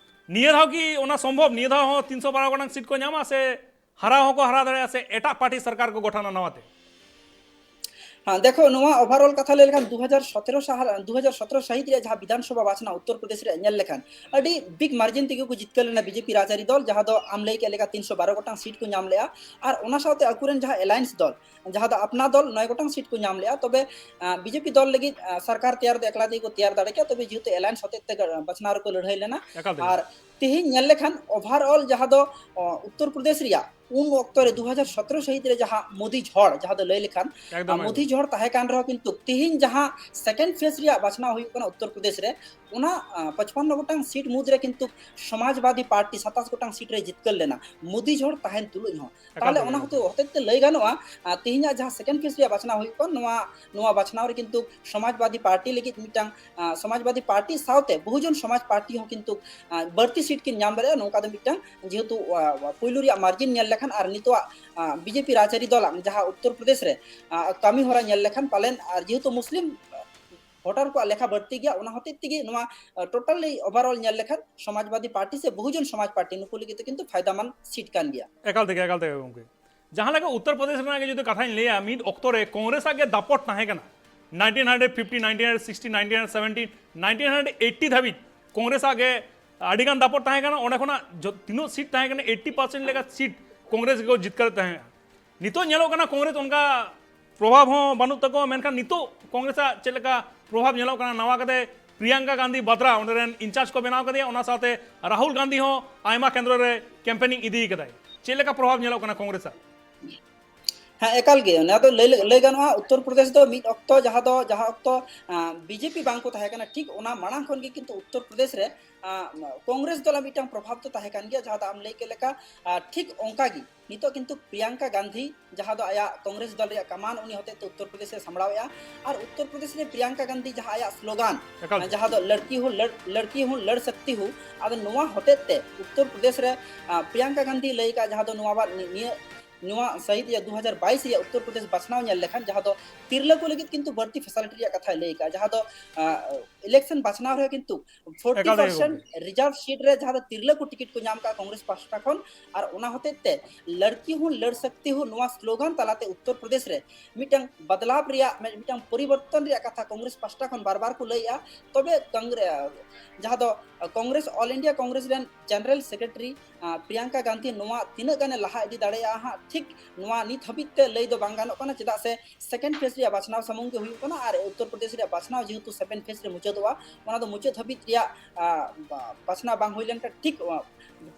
ᱱᱤᱭᱟᱹ ᱫᱷᱟᱣ ᱠᱤ ᱚᱱᱟ ᱥᱚᱢᱵᱷᱚᱵ? ᱱᱤᱭᱟᱹ ᱫᱷᱟᱣ ᱦᱚᱸ ᱛᱤᱱᱥᱚ ᱵᱟᱨᱚ ᱜᱚᱴᱟᱝ ᱥᱤᱴ ᱠᱚ ᱧᱟᱢᱟ ᱥᱮ ᱦᱟᱨᱟᱣ ᱦᱚᱸᱠᱚ ᱦᱟᱨᱟᱣ ᱫᱟᱲᱮᱭᱟᱜᱼᱟ ᱥᱮ ᱮᱴᱟᱜ ᱯᱟᱨᱴᱤ ᱥᱚᱨᱠᱟᱨ ᱠᱚ ᱜᱚᱴᱷᱚᱱᱟ ᱱᱟᱣᱟᱛᱮ? ᱦᱮᱸ, ᱫᱮᱠᱷᱚ, ᱱᱚᱣᱟ overall ᱠᱟᱛᱷᱟ ᱞᱟᱹᱭ ᱞᱮᱠᱷᱟᱱ ᱫᱩ ᱦᱟᱡᱟᱨ ᱥᱚᱛᱨᱚ ᱥᱟᱦᱟ-, ᱫᱩ ᱦᱟᱡᱟᱨ ᱥᱚᱛᱨᱚ ᱥᱟᱹᱦᱤᱛ ᱨᱮᱭᱟᱜ ᱡᱟᱦᱟᱸ ᱵᱤᱫᱷᱟᱱ ᱥᱚᱵᱷᱟ ᱵᱟᱪᱷᱱᱟᱣ ᱩᱛᱛᱚᱨ ᱯᱨᱚᱫᱮᱥ ᱨᱮᱭᱟᱜ ᱧᱮᱞ ᱞᱮᱠᱷᱟᱱ ᱟᱹᱰᱤ ᱵᱤᱜᱽ ᱢᱟᱨᱡᱤᱱ ᱛᱮᱜᱮ ᱠᱚ ᱡᱤᱛᱠᱟᱹᱨ ᱞᱮᱱᱟ ᱵᱤᱡᱮᱯᱤ ᱨᱟᱡᱽᱟᱹᱨᱤ ᱫᱚᱞ, ᱡᱟᱦᱟᱸ ᱫᱚ ᱟᱢ ᱞᱟᱹᱭ ᱠᱮᱫ ᱞᱮᱠᱟ ᱛᱤᱱᱥᱚ ᱵᱟᱨᱚ ᱜᱚᱴᱟᱝ ᱥᱤᱴ ᱠᱚ ᱧᱟᱢ ᱞᱮᱜᱼᱟ᱾ ᱟᱨ ᱚᱱᱟ ᱥᱟᱶᱛᱮ ᱟᱠᱚᱨᱮᱱ ᱡᱟᱦᱟᱸ alliance ᱫᱚᱞ, ᱡᱟᱦᱟᱸ ᱫᱚ ᱟᱯᱱᱟ ᱫᱚᱞ ᱱᱚᱭ ᱜᱚᱴᱟᱝ ᱥᱤᱴ ᱠᱚ ᱧᱟᱢ ᱞᱮᱜᱼᱟ᱾ ᱛᱚᱵᱮ, ᱟᱸ, ᱵᱤᱡᱮᱯᱤ ᱫᱚᱞ ᱞᱟᱹᱜᱤᱫ, ᱟᱸ, ᱥᱚᱨᱠᱟᱨ ᱛᱮᱭᱟᱨ ᱫᱚ ᱮᱠᱞᱟ ᱛᱮᱜᱮ ᱠᱚ ᱛᱮᱭᱟᱨ ᱫᱟᱲᱮ ᱠᱮᱭᱟ, ᱛᱚᱵᱮ ᱡᱮᱦᱮᱛᱩ alliance ᱦᱚᱛᱮᱡ ᱛᱮ ᱜᱟ-, ᱵᱟᱪᱷᱱᱟᱣ ᱨᱮᱠᱚ ᱞᱟᱹᱲᱦᱟᱹᱭ ᱞᱮᱱᱟ᱾ ᱮᱠᱟᱞ ᱛᱮᱜᱮ᱾ ᱟᱨ ᱛᱮᱦᱮᱧ ᱧᱮᱞ ᱞᱮᱠᱷᱟᱱ overall ᱡᱟᱦᱟᱸ ᱫᱚ, ᱚ, ᱩᱛᱛᱚᱨ ᱯᱨᱚᱫᱮᱥ ᱨᱮᱭᱟᱜ ᱩᱱ ᱚᱠᱛᱚ ᱨᱮ ᱫᱩ ᱦᱟᱡᱟᱨ ᱥᱚᱛᱨᱚ ᱥᱟᱹᱦᱤᱛ ᱨᱮ ᱡᱟᱦᱟᱸ ᱢᱳᱫᱤ ᱡᱷᱚᱲ, ᱡᱟᱦᱟᱸ ᱫᱚ ᱞᱟᱹᱭ ᱞᱮᱠᱷᱟᱱ, ᱮᱠᱫᱚᱢ, ᱟᱨ ᱢᱳᱫᱤ ᱮᱠᱫᱚᱢ᱾ ᱡᱷᱚᱲ ᱛᱟᱦᱮᱸ ᱠᱟᱱ ᱨᱮᱦᱚᱸ ᱠᱤᱱᱛᱩ ᱛᱮᱦᱮᱧ ᱡᱟᱦᱟᱸ second phase ᱨᱮᱭᱟᱜ ᱵᱟᱪᱷᱱᱟᱣ ᱦᱩᱭᱩᱜ ᱠᱟᱱᱟ ᱩᱛᱛᱚᱨ ᱯᱨᱚᱫᱮᱥ ᱨᱮ, ᱚᱱᱟ, ᱟᱸ, ᱯᱟᱸᱪᱯᱟᱱᱱᱚ ᱜᱚᱴᱟᱝ ᱥᱤᱴ ᱢᱩᱫᱽ ᱨᱮ ᱠᱤᱱᱛᱩ ᱥᱚᱢᱟᱡᱽᱵᱟᱫᱤ ᱯᱟᱨᱴᱤ ᱥᱟᱛᱟᱥ ᱜᱚᱴᱟᱝ ᱥᱤᱴ ᱨᱮ ᱡᱤᱛᱠᱟᱹᱨ ᱞᱮᱱᱟ ᱢᱳᱫᱤ ᱡᱷᱚᱲ ᱛᱟᱦᱮᱱ ᱛᱩᱞᱩᱡ ᱦᱚᱸ᱾ ᱮᱠᱟᱞ ᱛᱟᱦᱚᱞᱮ ᱛᱮᱜᱮ, ᱚᱱᱟ ᱮᱠᱟᱞ ᱦᱚᱛᱮ-, ᱛᱮᱜᱮ᱾ ᱦᱚᱛᱮᱡ ᱛᱮ ᱞᱟᱹᱭ ᱜᱟᱱᱚᱜᱼᱟ, ᱟᱸ, ᱛᱮᱦᱮᱧᱟᱜ ᱡᱟᱦᱟᱸ second phase ᱨᱮᱭᱟᱜ ᱵᱟᱪᱷᱱᱟᱣ ᱦᱩᱭᱩᱜ ᱠᱟᱱ, ᱱᱚᱣᱟ, ᱱᱚᱣᱟ ᱵᱟᱪᱷᱱᱟᱣ ᱨᱮ ᱠᱤᱱᱛᱩ ᱥᱚᱢᱟᱡᱽᱵᱟᱫᱤ ᱯᱟᱨᱴᱤ ᱞᱟᱹᱜᱤᱫ ᱢᱤᱫᱴᱟᱝ, ᱟᱸ, ᱥᱚᱢᱟᱡᱽᱵᱟᱫᱤ ᱯᱟᱨᱴᱤ ᱥᱟᱶᱛᱮ ᱵᱚᱦᱩᱡᱚᱱ ᱥᱚᱢᱟᱡᱽ ᱯᱟᱨᱴᱤ ᱦᱚᱸ ᱠᱤᱱᱛᱩ, ᱟᱸ, ᱵᱟᱹᱲᱛᱤ ᱥᱤᱴ ᱠᱤᱱ ᱧᱟᱢ ᱫᱟᱲᱮᱭᱟᱜᱼᱟ, ᱱᱚᱝᱠᱟ ᱫᱚ ᱢᱤᱫᱴᱟᱝ ᱡᱮᱦᱮᱛᱩ, ᱟᱸ, ᱯᱩᱭᱞᱩ ᱨᱮᱭᱟᱜ ᱢᱟᱨᱡᱤᱱ ᱧᱮᱞ ᱞᱮᱠᱷᱟᱱ ᱟᱨ ᱱᱤᱛᱚᱜ, ᱟᱸ, ᱵᱤᱡᱮᱯᱤ ᱨᱟᱡᱽᱟᱹᱨᱤ ᱫᱚᱞᱟᱜ ᱡᱟᱦᱟᱸ ᱩᱛᱛᱚᱨ ᱯᱨᱚᱫᱮᱥ ᱨᱮ, ᱟᱸ, ᱠᱟᱹᱢᱤ ᱦᱚᱨᱟ ᱧᱮᱞ ᱞᱮᱠᱷᱟᱱ ᱯᱟᱞᱮᱱ ᱟᱨ ᱡᱮᱦᱮᱛᱩ ᱢᱩᱥᱞᱤᱢ ᱵᱷᱳᱴᱟᱨ ᱠᱚᱣᱟᱜ ᱞᱮᱠᱷᱟ ᱵᱟᱹᱲᱛᱤ ᱜᱮᱭᱟ, ᱚᱱᱟ ᱦᱚᱛᱮᱡ ᱛᱮᱜᱮ ᱱᱚᱣᱟ, ᱟᱸ, totally overall ᱧᱮᱞ ᱞᱮᱠᱷᱟᱱ ᱥᱚᱢᱟᱡᱽᱵᱟᱫᱤ ᱯᱟᱨᱴᱤ ᱥᱮ ᱵᱚᱦᱩᱡᱚᱱ ᱥᱚᱢᱟᱡᱽ ᱯᱟᱨᱴᱤ ᱱᱩᱠᱩ ᱞᱟᱹᱜᱤᱫ ᱫᱚ ᱠᱤᱱᱛᱩ ᱯᱷᱟᱭᱫᱟᱢᱟᱱ ᱥᱤᱴ ᱠᱟᱱ ᱜᱮᱭᱟ᱾ ᱮᱠᱟᱞ ᱛᱮᱜᱮ, ᱮᱠᱟᱞ ᱛᱮᱜᱮ ᱜᱚᱢᱠᱮ᱾ ᱡᱟᱦᱟᱸ ᱞᱮᱠᱟ ᱩᱛᱛᱚᱨ ᱯᱨᱚᱫᱮᱥ ᱨᱮᱱᱟᱜ ᱜᱮ ᱡᱩᱫᱤ ᱠᱟᱛᱷᱟᱧ ᱞᱟᱹᱭᱟ, ᱢᱤᱫ ᱚᱠᱛᱚ ᱨᱮ ᱠᱚᱝᱜᱨᱮᱥ ᱟᱜ ᱜᱮ ᱫᱟᱯᱚᱴ ᱛᱟᱦᱮᱸ ᱠᱟᱱᱟ᱾ nineteen hundred fifty, nineteen hundred sixty, nineteen hundred seventeen, nineteen hundred eighty ᱫᱷᱟᱹᱵᱤᱡ ᱠᱚᱝᱜᱨᱮᱥ ᱟᱜ ᱜᱮ ᱟᱹᱰᱤᱜᱟᱱ ᱫᱟᱯᱚᱴ ᱛᱟᱦᱮᱸ ᱠᱟᱱᱟ᱾ ᱚᱸᱰᱮ ᱠᱷᱚᱱᱟᱜ ᱡᱚ-, ᱛᱤᱱᱟᱹᱜ ᱥᱤᱴ ᱛᱟᱦᱮᱸ ᱠᱟᱱᱟ, eighty percent ᱞᱮᱠᱟ ᱥᱤᱴ ᱠᱚᱝᱜᱨᱮᱥ ᱜᱮᱠᱚ ᱡᱤᱛᱠᱟᱹᱨ ᱛᱟᱦᱮᱸ᱾ ᱱᱤᱛᱚᱜ ᱧᱮᱞᱚᱜ ᱠᱟᱱᱟ ᱠᱚᱝᱜᱨᱮᱥ ᱚᱱᱠᱟ ᱯᱨᱚᱵᱷᱟᱵᱽ ᱦᱚᱸ ᱵᱟᱹᱱᱩᱜ ᱛᱟᱠᱚᱣᱟ, ᱢᱮᱱᱠᱷᱟᱱ ᱱᱤᱛᱚᱜ ᱠᱚᱝᱜᱨᱮᱥ ᱟᱜ ᱪᱮᱫ ᱞᱮᱠᱟ ᱯᱨᱚᱵᱷᱟᱵᱽ ᱧᱮᱞᱚᱜ ᱠᱟᱱᱟ, ᱱᱟᱣᱟ ᱠᱟᱛᱮ ᱯᱨᱤᱭᱟᱝᱠᱟ ᱜᱟᱱᱫᱷᱤ ᱵᱟᱫᱽᱨᱟ ᱚᱸᱰᱮ ᱨᱮᱱ incharge ᱠᱚ ᱵᱮᱱᱟᱣ ᱠᱟᱫᱮᱭᱟ, ᱚᱱᱟ ᱥᱟᱶᱛᱮ ᱨᱟᱦᱩᱞ ᱜᱟᱱᱫᱷᱤ ᱦᱚᱸ ᱟᱭᱢᱟ ᱠᱮᱱᱫᱨᱚ ᱨᱮ campaigning ᱤᱫᱤ ᱠᱟᱫᱟᱭ᱾ ᱪᱮᱫ ᱞᱮᱠᱟ ᱯᱨᱚᱵᱷᱟᱵᱽ ᱧᱮᱞᱚᱜ ᱠᱟᱱᱟ ᱠᱚᱝᱜᱨᱮᱥ ᱟᱜ? ᱦᱮᱸ, ᱮᱠᱟᱞ ᱜᱮ᱾ ᱚᱱᱟ ᱫᱚ ᱞᱟᱹᱭ, ᱞᱟᱹᱭ ᱜᱟᱱᱚᱜᱼᱟ, ᱩᱛᱛᱚᱨ ᱯᱨᱚᱫᱮᱥ ᱫᱚ ᱢᱤᱫ ᱚᱠᱛᱚ, ᱡᱟᱦᱟᱸ ᱫᱚ, ᱡᱟᱦᱟᱸ ᱚᱠᱛᱚ, ᱟᱸ, ᱵᱤᱡᱮᱯᱤ ᱵᱟᱝ ᱠᱚ ᱛᱟᱦᱮᱸ ᱠᱟᱱᱟ, ᱴᱷᱤᱠ ᱚᱱᱟ ᱢᱟᱲᱟᱝ ᱠᱷᱚᱱ ᱜᱮ ᱠᱤᱱᱛᱩ ᱩᱛᱛᱚᱨ ᱯᱨᱚᱫᱮᱥ ᱨᱮ, ᱟᱸ, ᱠᱚᱝᱜᱨᱮᱥ ᱫᱚᱞᱟᱜ ᱢᱤᱫᱴᱟᱝ ᱯᱨᱚᱵᱷᱟᱵᱽ ᱫᱚ ᱛᱟᱦᱮᱸ ᱠᱟᱱ ᱜᱮᱭᱟ, ᱡᱟᱦᱟᱸ ᱫᱚ ᱟᱢ ᱞᱟᱹᱭ ᱠᱮᱫ ᱞᱮᱠᱟ, ᱟᱸ, ᱴᱷᱤᱠ ᱚᱱᱠᱟ ᱜᱮ᱾ ᱱᱤᱛᱚᱜ ᱠᱤᱱᱛᱩ ᱯᱨᱤᱭᱟᱝᱠᱟ ᱜᱟᱱᱫᱷᱤ, ᱡᱟᱦᱟᱸ ᱫᱚ ᱟᱭᱟᱜ ᱠᱚᱝᱜᱨᱮᱥ ᱫᱚᱞ ᱨᱮᱭᱟᱜ ᱠᱟᱢᱟᱱ, ᱩᱱᱤ ᱦᱚᱛᱮᱡ ᱛᱮ ᱩᱛᱛᱚᱨ ᱯᱨᱚᱫᱮᱥ ᱮ ᱥᱟᱢᱵᱲᱟᱣᱮᱫᱼᱟ᱾ ᱟᱨ ᱩᱛᱛᱚᱨ ᱯᱨᱚᱫᱮᱥ ᱨᱮ ᱯᱨᱤᱭᱟᱝᱠᱟ ᱜᱟᱱᱫᱷᱤ ᱡᱟᱦᱟᱸ ᱟᱭᱟᱜ ᱥᱞᱳᱜᱟᱱ, ᱮᱠᱟᱞ᱾ ᱡᱟᱦᱟᱸ ᱫᱚ ᱞᱟᱲᱠᱤ ᱦᱚᱸ ᱞᱟᱲ-, ᱞᱟᱲᱠᱤ ᱦᱚᱸ ᱞᱟᱲ ᱥᱟᱠᱛᱤ ᱦᱚᱸ, ᱟᱫᱚ ᱱᱚᱣᱟ ᱦᱚᱛᱮᱡ ᱛᱮ ᱩᱛᱛᱚᱨ ᱯᱨᱚᱫᱮᱥ ᱨᱮ, ᱟᱸ, ᱯᱨᱤᱭᱟᱝᱠᱟ ᱜᱟᱱᱫᱷᱤ ᱞᱟᱹᱭ ᱠᱟᱜᱼᱟ, ᱡᱟᱦᱟᱸ ᱫᱚ ᱱᱚᱣᱟ ᱵᱟᱨ ᱱᱤ-, ᱱᱤᱭᱟᱹ, ᱱᱚᱣᱟ ᱥᱟᱹᱦᱤᱛ ᱨᱮᱭᱟᱜ ᱫᱩ ᱦᱟᱡᱟᱨ ᱵᱟᱭᱤᱥ ᱨᱮᱭᱟᱜ ᱩᱛᱛᱚᱨ ᱯᱨᱚᱫᱮᱥ ᱵᱟᱪᱷᱱᱟᱣ ᱧᱮᱞ ᱞᱮᱠᱷᱟᱱ, ᱡᱟᱦᱟᱸ ᱫᱚ ᱛᱤᱨᱞᱟᱹ ᱠᱚ ᱞᱟᱹᱜᱤᱫ ᱠᱤᱱᱛᱩ ᱵᱟᱹᱲᱛᱤ facility ᱨᱮᱭᱟᱜ ᱠᱟᱛᱷᱟᱭ ᱞᱟᱹᱭ ᱠᱟᱜᱼᱟ, ᱡᱟᱦᱟᱸ ᱫᱚ, ᱟᱸ, election ᱵᱟᱪᱷᱱᱟᱣ ᱨᱮ ᱠᱤᱱᱛᱩ forty percent ᱮᱠᱟᱞ ᱛᱮᱜᱮ ᱜᱚᱢᱠᱮ᱾ Reserve seat ᱨᱮ ᱡᱟᱦᱟᱸ ᱫᱚ ᱛᱤᱨᱞᱟᱹ ᱠᱚ ᱴᱤᱠᱤᱴ ᱠᱚ ᱧᱟᱢ ᱠᱟᱜᱼᱟ ᱠᱚᱝᱜᱨᱮᱥ ᱯᱟᱦᱴᱟ ᱠᱷᱚᱱ, ᱟᱨ ᱚᱱᱟ ᱦᱚᱛᱮᱡ ᱛᱮ ᱞᱟᱲᱠᱤ ᱦᱚᱸ ᱞᱟᱲ ᱥᱟᱠᱛᱤ ᱦᱚᱸ ᱱᱚᱣᱟ ᱥᱞᱳᱜᱟᱱ ᱛᱟᱞᱟᱛᱮ ᱩᱛᱛᱚᱨ ᱯᱨᱚᱫᱮᱥ ᱨᱮ ᱢᱤᱫᱴᱟᱝ ᱵᱟᱫᱞᱟᱣ ᱨᱮᱭᱟᱜ, ᱢᱤᱫᱴᱟᱝ ᱯᱚᱨᱤᱵᱚᱨᱛᱚᱱ ᱨᱮᱭᱟᱜ ᱠᱟᱛᱷᱟ ᱠᱚᱝᱜᱨᱮᱥ ᱯᱟᱦᱴᱟ ᱠᱷᱚᱱ ᱵᱟᱨ ᱵᱟᱨ ᱠᱚ ᱞᱟᱹᱭᱮᱜᱼᱟ᱾ ᱛᱚᱵᱮ ᱠᱚᱝᱜᱨᱮ-, ᱡᱟᱦᱟᱸ ᱫᱚ ᱠᱚᱝᱜᱨᱮᱥ all India ᱠᱚᱝᱜᱨᱮᱥ ᱨᱮᱱ general secretary, ᱟᱸ, ᱯᱨᱤᱭᱟᱝᱠᱟ ᱜᱟᱱᱫᱷᱤ ᱱᱚᱣᱟ ᱛᱤᱱᱟᱹᱜ ᱜᱟᱱᱮ ᱞᱟᱦᱟ ᱤᱫᱤ ᱫᱟᱲᱮᱭᱟᱜᱼᱟ ᱦᱟᱸᱜ, ᱴᱷᱤᱠ ᱱᱚᱣᱟ ᱱᱤᱛ ᱦᱟᱹᱵᱤᱡ ᱛᱮ ᱞᱟᱹᱭ ᱫᱚ ᱵᱟᱝ ᱜᱟᱱᱚᱜ ᱠᱟᱱᱟ, ᱪᱮᱫᱟᱜ ᱥᱮ second phase ᱨᱮᱭᱟᱜ ᱵᱟᱪᱷᱱᱟᱣ ᱥᱩᱢᱩᱝ ᱜᱮ ᱦᱩᱭᱩᱜ ᱠᱟᱱᱟ, ᱟᱨ ᱩᱛᱛᱚᱨ ᱯᱨᱚᱫᱮᱥ ᱨᱮᱭᱟᱜ ᱵᱟᱪᱷᱱᱟᱣ ᱡᱮᱦᱮᱛᱩ seven phase ᱨᱮ ᱢᱩᱪᱟᱹᱫᱚᱜᱼᱟ, ᱚᱱᱟ ᱫᱚ ᱢᱩᱪᱟᱹᱫ ᱦᱟᱹᱵᱤᱡ ᱨᱮᱭᱟᱜ, ᱟ, ᱵᱟ-, ᱵᱟᱪᱷᱱᱟᱣ ᱵᱟᱝ ᱦᱩᱭ ᱞᱮᱱᱠᱷᱟᱱ ᱴᱷᱤᱠ, ᱟ,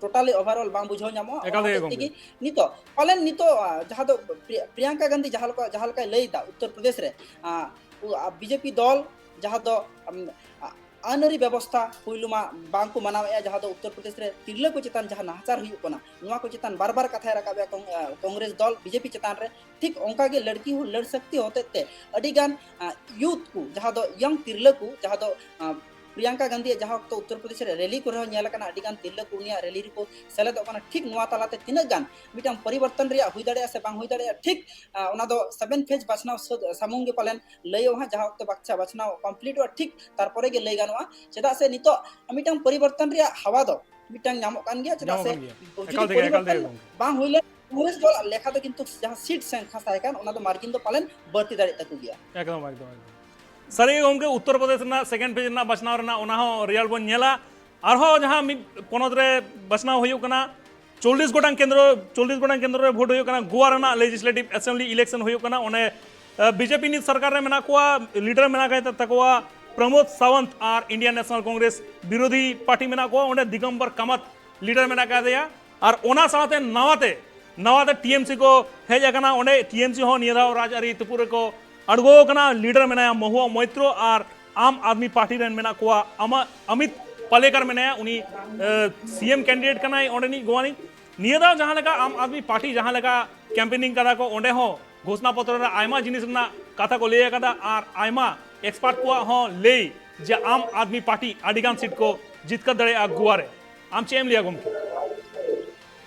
totally overall ᱵᱟᱝ ᱵᱩᱡᱷᱟᱹᱣ ᱧᱟᱢᱚᱜᱼᱟ᱾ ᱮᱠᱟᱞ ᱚᱱᱟ ᱛᱮᱜᱮ ᱦᱚᱛᱮᱡ ᱜᱚᱢᱠᱮ᱾ ᱛᱮᱜᱮ ᱱᱤᱛᱚᱜ ᱯᱟᱞᱮᱱ ᱱᱤᱛᱚᱜ, ᱟ, ᱡᱟᱦᱟᱸ ᱫᱚ ᱯᱨᱤ-, ᱯᱨᱤᱭᱟᱝᱠᱟ ᱜᱟᱱᱫᱷᱤ ᱡᱟᱦᱟᱸ ᱞᱮᱠᱟ, ᱡᱟᱦᱟᱸ ᱞᱮᱠᱟᱭ ᱞᱟᱹᱭ ᱮᱫᱟ ᱩᱛᱛᱚᱨ ᱯᱨᱚᱫᱮᱥ ᱨᱮ, ᱟ, ᱩ-, ᱟ, ᱵᱤᱡᱮᱯᱤ ᱫᱚᱞ ᱡᱟᱦᱟᱸ ᱫᱚ, ᱟᱢ, ᱟ, ᱟᱹᱱ ᱟᱹᱨᱤ ᱵᱮᱵᱚᱥᱛᱷᱟ ᱯᱩᱭᱞᱩ ᱢᱟ ᱵᱟᱝ ᱠᱚ ᱢᱟᱱᱟᱣᱮᱫᱼᱟ, ᱡᱟᱦᱟᱸ ᱫᱚ ᱩᱛᱛᱚᱨ ᱯᱨᱚᱫᱮᱥ ᱨᱮ ᱛᱤᱨᱞᱟᱹ ᱠᱚ ᱪᱮᱛᱟᱱ ᱡᱟᱦᱟᱸ ᱱᱟᱦᱟᱪᱟᱨ ᱦᱩᱭᱩᱜ ᱠᱟᱱᱟ, ᱱᱚᱣᱟ ᱠᱚ ᱪᱮᱛᱟᱱ ᱵᱟᱨ ᱵᱟᱨ ᱠᱟᱛᱷᱟᱭ ᱨᱟᱠᱟᱵᱮᱜᱼᱟ ᱠᱚᱝ-, ᱟ, ᱠᱚᱝᱜᱨᱮᱥ ᱫᱚᱞ ᱵᱤᱡᱮᱯᱤ ᱪᱮᱛᱟᱱ ᱨᱮ᱾ ᱴᱷᱤᱠ ᱚᱱᱠᱟ ᱜᱮ ᱞᱟᱲᱠᱤ ᱦᱚᱸ ᱞᱟᱲ ᱥᱟᱠᱛᱤ ᱦᱚᱛᱮᱡ ᱛᱮ ᱟᱹᱰᱤ ᱜᱟᱱ, ᱟ, youth ᱠᱚ, ᱡᱟᱦᱟᱸ ᱫᱚ young ᱛᱤᱨᱞᱟᱹ ᱠᱚ, ᱡᱟᱦᱟᱸ ᱫᱚ, ᱟ, ᱯᱨᱤᱭᱟᱝᱠᱟ ᱜᱟᱱᱫᱷᱤᱭᱟᱜ ᱡᱟᱦᱟᱸ ᱚᱠᱛᱚ ᱩᱛᱛᱚᱨ ᱯᱨᱚᱫᱮᱥ ᱨᱮ ᱨᱮᱞᱤ ᱠᱚᱨᱮ ᱦᱚᱸ ᱧᱮᱞ ᱟᱠᱟᱱᱟ, ᱟᱹᱰᱤ ᱜᱟᱱ ᱛᱤᱨᱞᱟᱹ ᱠᱚ ᱩᱱᱤᱭᱟᱜ ᱨᱮᱞᱤ ᱨᱮᱠᱚ ᱥᱮᱞᱮᱫᱚᱜ ᱠᱟᱱᱟ᱾ ᱴᱷᱤᱠ ᱱᱚᱣᱟ ᱛᱟᱞᱟᱛᱮ ᱛᱤᱱᱟᱹᱜ ᱜᱟᱱ ᱢᱤᱫᱴᱟᱝ ᱯᱚᱨᱤᱵᱚᱨᱛᱚᱱ ᱨᱮᱭᱟᱜ ᱦᱩᱭ ᱫᱟᱲᱮᱭᱟᱜᱼᱟ ᱥᱮ ᱵᱟᱝ ᱦᱩᱭ ᱫᱟᱲᱮᱭᱟᱜᱼᱟ, ᱴᱷᱤᱠ, ᱟ, ᱚᱱᱟ ᱫᱚ seven phase ᱵᱟᱪᱷᱱᱟᱣ ᱥᱟᱹᱫ-, ᱥᱟᱢᱩᱝ ᱜᱮ ᱯᱟᱞᱮᱱ ᱞᱟᱹᱭᱚᱜᱼᱟ ᱦᱟᱸᱜ, ᱡᱟᱦᱟᱸ ᱚᱠᱛᱚ ᱵᱟᱪᱷᱟ-, ᱵᱟᱪᱷᱱᱟᱣ ᱠᱚᱢᱯᱞᱤᱴᱚᱜᱼᱟ, ᱴᱷᱤᱠ ᱛᱟᱨᱯᱚᱨᱮ ᱜᱮ ᱞᱟᱹᱭ ᱜᱟᱱᱚᱜᱼᱟ᱾ ᱪᱮᱫᱟᱜ ᱥᱮ ᱱᱤᱛᱚᱜ ᱢᱤᱫᱴᱟᱝ ᱯᱚᱨᱤᱵᱚᱨᱛᱚᱱ ᱨᱮᱭᱟᱜ ᱦᱟᱣᱟ ᱫᱚ ᱢᱤᱫᱴᱟᱝ ᱧᱟᱢᱚᱜ ᱠᱟᱱ ᱜᱮᱭᱟ, ᱪᱮᱫᱟᱜ ᱧᱟᱢᱚᱜ ᱥᱮ ᱠᱟᱱ ᱜᱮᱭᱟ᱾ ᱡᱩᱫᱤ ᱮᱠᱟᱞ ᱛᱮᱜᱮ, ᱮᱠᱟᱞ ᱯᱚᱨᱤᱵᱚᱨᱛᱚᱱ ᱛᱮᱜᱮ ᱜᱚᱢᱠᱮ᱾ ᱵᱟᱝ ᱦᱩᱭ ᱞᱮᱱ ᱠᱚᱝᱜᱨᱮᱥ ᱫᱚᱞᱟᱜ ᱞᱮᱠᱷᱟ ᱫᱚ ᱠᱤᱱᱛᱩ ᱡᱟᱦᱟᱸ ᱥᱤᱴ ᱥᱚᱝᱠᱷᱟ ᱛᱟᱦᱮᱸ ᱠᱟᱱ, ᱚᱱᱟ ᱫᱚ ᱢᱟᱨᱡᱤᱱ ᱫᱚ ᱯᱟᱞᱮᱱ ᱵᱟᱹᱲᱛᱤ ᱫᱟᱲᱮᱭᱟᱜ ᱛᱟᱠᱚ ᱜᱮᱭᱟ᱾ ᱮᱠᱫᱚᱢ, ᱮᱠᱫᱚᱢ, ᱮᱠᱫᱚᱢ᱾ ᱥᱟᱹᱨᱤ ᱜᱮ ᱜᱚᱢᱠᱮ, ᱩᱛᱛᱚᱨ ᱯᱨᱚᱫᱮᱥ ᱨᱮᱱᱟᱜ second phase ᱨᱮᱱᱟᱜ ᱵᱟᱪᱷᱱᱟᱣ ᱨᱮᱱᱟᱜ ᱚᱱᱟ ᱦᱚᱸ result ᱵᱚᱱ ᱧᱮᱞᱟ᱾ ᱟᱨᱦᱚᱸ ᱡᱟᱦᱟᱸ ᱢᱤᱫ ᱯᱚᱱᱚᱛ ᱨᱮ ᱵᱟᱪᱷᱱᱟᱣ ᱦᱩᱭᱩᱜ ᱠᱟᱱᱟ, ᱪᱚᱞᱞᱤᱥ ᱜᱚᱴᱟᱝ ᱠᱮᱱᱫᱨᱚ, ᱪᱚᱞᱞᱤᱥ ᱜᱚᱴᱟᱝ ᱠᱮᱱᱫᱨᱚ ᱨᱮ ᱵᱷᱳᱴ ᱦᱩᱭᱩᱜ ᱠᱟᱱᱟ, ᱜᱳᱣᱟ ᱨᱮᱱᱟᱜ legislative assembly election ᱦᱩᱭᱩᱜ ᱠᱟᱱᱟ᱾ ᱚᱸᱰᱮ, ᱟ, ᱵᱤᱡᱮᱯᱤ ᱱᱤᱛ ᱥᱚᱨᱠᱟᱨ ᱨᱮ ᱢᱮᱱᱟᱜ ᱠᱚᱣᱟ, leader ᱢᱮᱱᱟᱜ ᱠᱟᱭ ᱛᱟᱠᱚᱣᱟ ᱯᱨᱚᱢᱳᱫ ᱥᱟᱣᱟᱱᱛ, ᱟᱨ Indian National Congress ᱵᱤᱨᱳᱫᱷᱤ ᱯᱟᱨᱴᱤ ᱢᱮᱱᱟᱜ ᱠᱚᱣᱟ, ᱚᱸᱰᱮ ᱫᱤᱜᱚᱢᱵᱚᱨ ᱠᱟᱢᱟᱛ leader ᱢᱮᱱᱟᱜ ᱟᱠᱟᱫᱮᱭᱟ᱾ ᱟᱨ ᱚᱱᱟ ᱥᱟᱶᱛᱮ ᱱᱟᱣᱟᱛᱮ ᱱᱟᱣᱟ ᱛᱮ ᱴᱤ ᱮᱢ ᱥᱤ ᱠᱚ ᱦᱮᱡ ᱟᱠᱟᱱᱟ, ᱚᱸᱰᱮ ᱴᱤ ᱮᱢ ᱥᱤ ᱦᱚᱸ ᱱᱤᱭᱟᱹ ᱫᱷᱟᱣ ᱨᱟᱡᱽᱟᱹᱨᱤ ᱛᱩᱯᱩᱫ ᱨᱮᱠᱚ ᱟᱬᱜᱚ ᱟᱠᱟᱱᱟ᱾ ᱞᱤᱰᱟᱨ ᱢᱮᱱᱟᱭᱟ ᱢᱚᱦᱩᱣᱟ ᱢᱚᱭᱛᱨᱚ ᱟᱨ ᱟᱢ ᱟᱫᱢᱤ ᱯᱟᱨᱴᱤ ᱨᱮᱱ ᱢᱮᱱᱟᱜ ᱠᱚᱣᱟ ᱟᱢᱟ-, ᱟᱢᱤᱛ ᱯᱟᱞᱮᱠᱟᱨ ᱢᱮᱱᱟᱭᱟ, ᱩᱱᱤ ᱥᱤ ᱮᱢ ᱠᱮᱱᱰᱤᱰᱮᱴ ᱠᱟᱱᱟᱭ ᱚᱸᱰᱮᱱᱤᱡ ᱜᱳᱣᱟ ᱨᱤᱱᱤᱡ᱾ ᱱᱤᱭᱟᱹ ᱫᱷᱟᱣ ᱡᱟᱦᱟᱸ ᱞᱮᱠᱟ ᱟᱢ ᱟᱫᱢᱤ ᱯᱟᱨᱴᱤ ᱡᱟᱦᱟᱸ ᱞᱮᱠᱟ ᱠᱮᱢᱯᱮᱱᱤᱝ ᱠᱟᱫᱟ ᱠᱚ, ᱚᱸᱰᱮ ᱦᱚᱸ ᱜᱷᱳᱥᱱᱟ ᱯᱚᱛᱨᱚ ᱨᱮ ᱟᱭᱢᱟ ᱡᱤᱱᱤᱥ ᱨᱮᱱᱟᱜ ᱠᱟᱛᱷᱟ ᱠᱚ ᱞᱟᱹᱭ ᱟᱠᱟᱫᱟ ᱟᱨ ᱟᱭᱢᱟ ᱮᱠᱥᱯᱟᱨᱴ ᱠᱚᱣᱟᱜ ᱦᱚᱸ ᱞᱟᱹᱭ ᱡᱮ ᱟᱢ ᱟᱫᱢᱤ ᱯᱟᱨᱴᱤ ᱟᱹᱰᱤ ᱜᱟᱱ ᱥᱤᱴ ᱠᱚ ᱡᱤᱛᱠᱟᱹᱨ ᱫᱟᱲᱮᱭᱟᱜᱼᱟ ᱜᱳᱣᱟ ᱨᱮ᱾ ᱟᱢ ᱪᱮᱫ ᱮᱢ ᱞᱟᱹᱭᱟ ᱜᱚᱢᱠᱮ?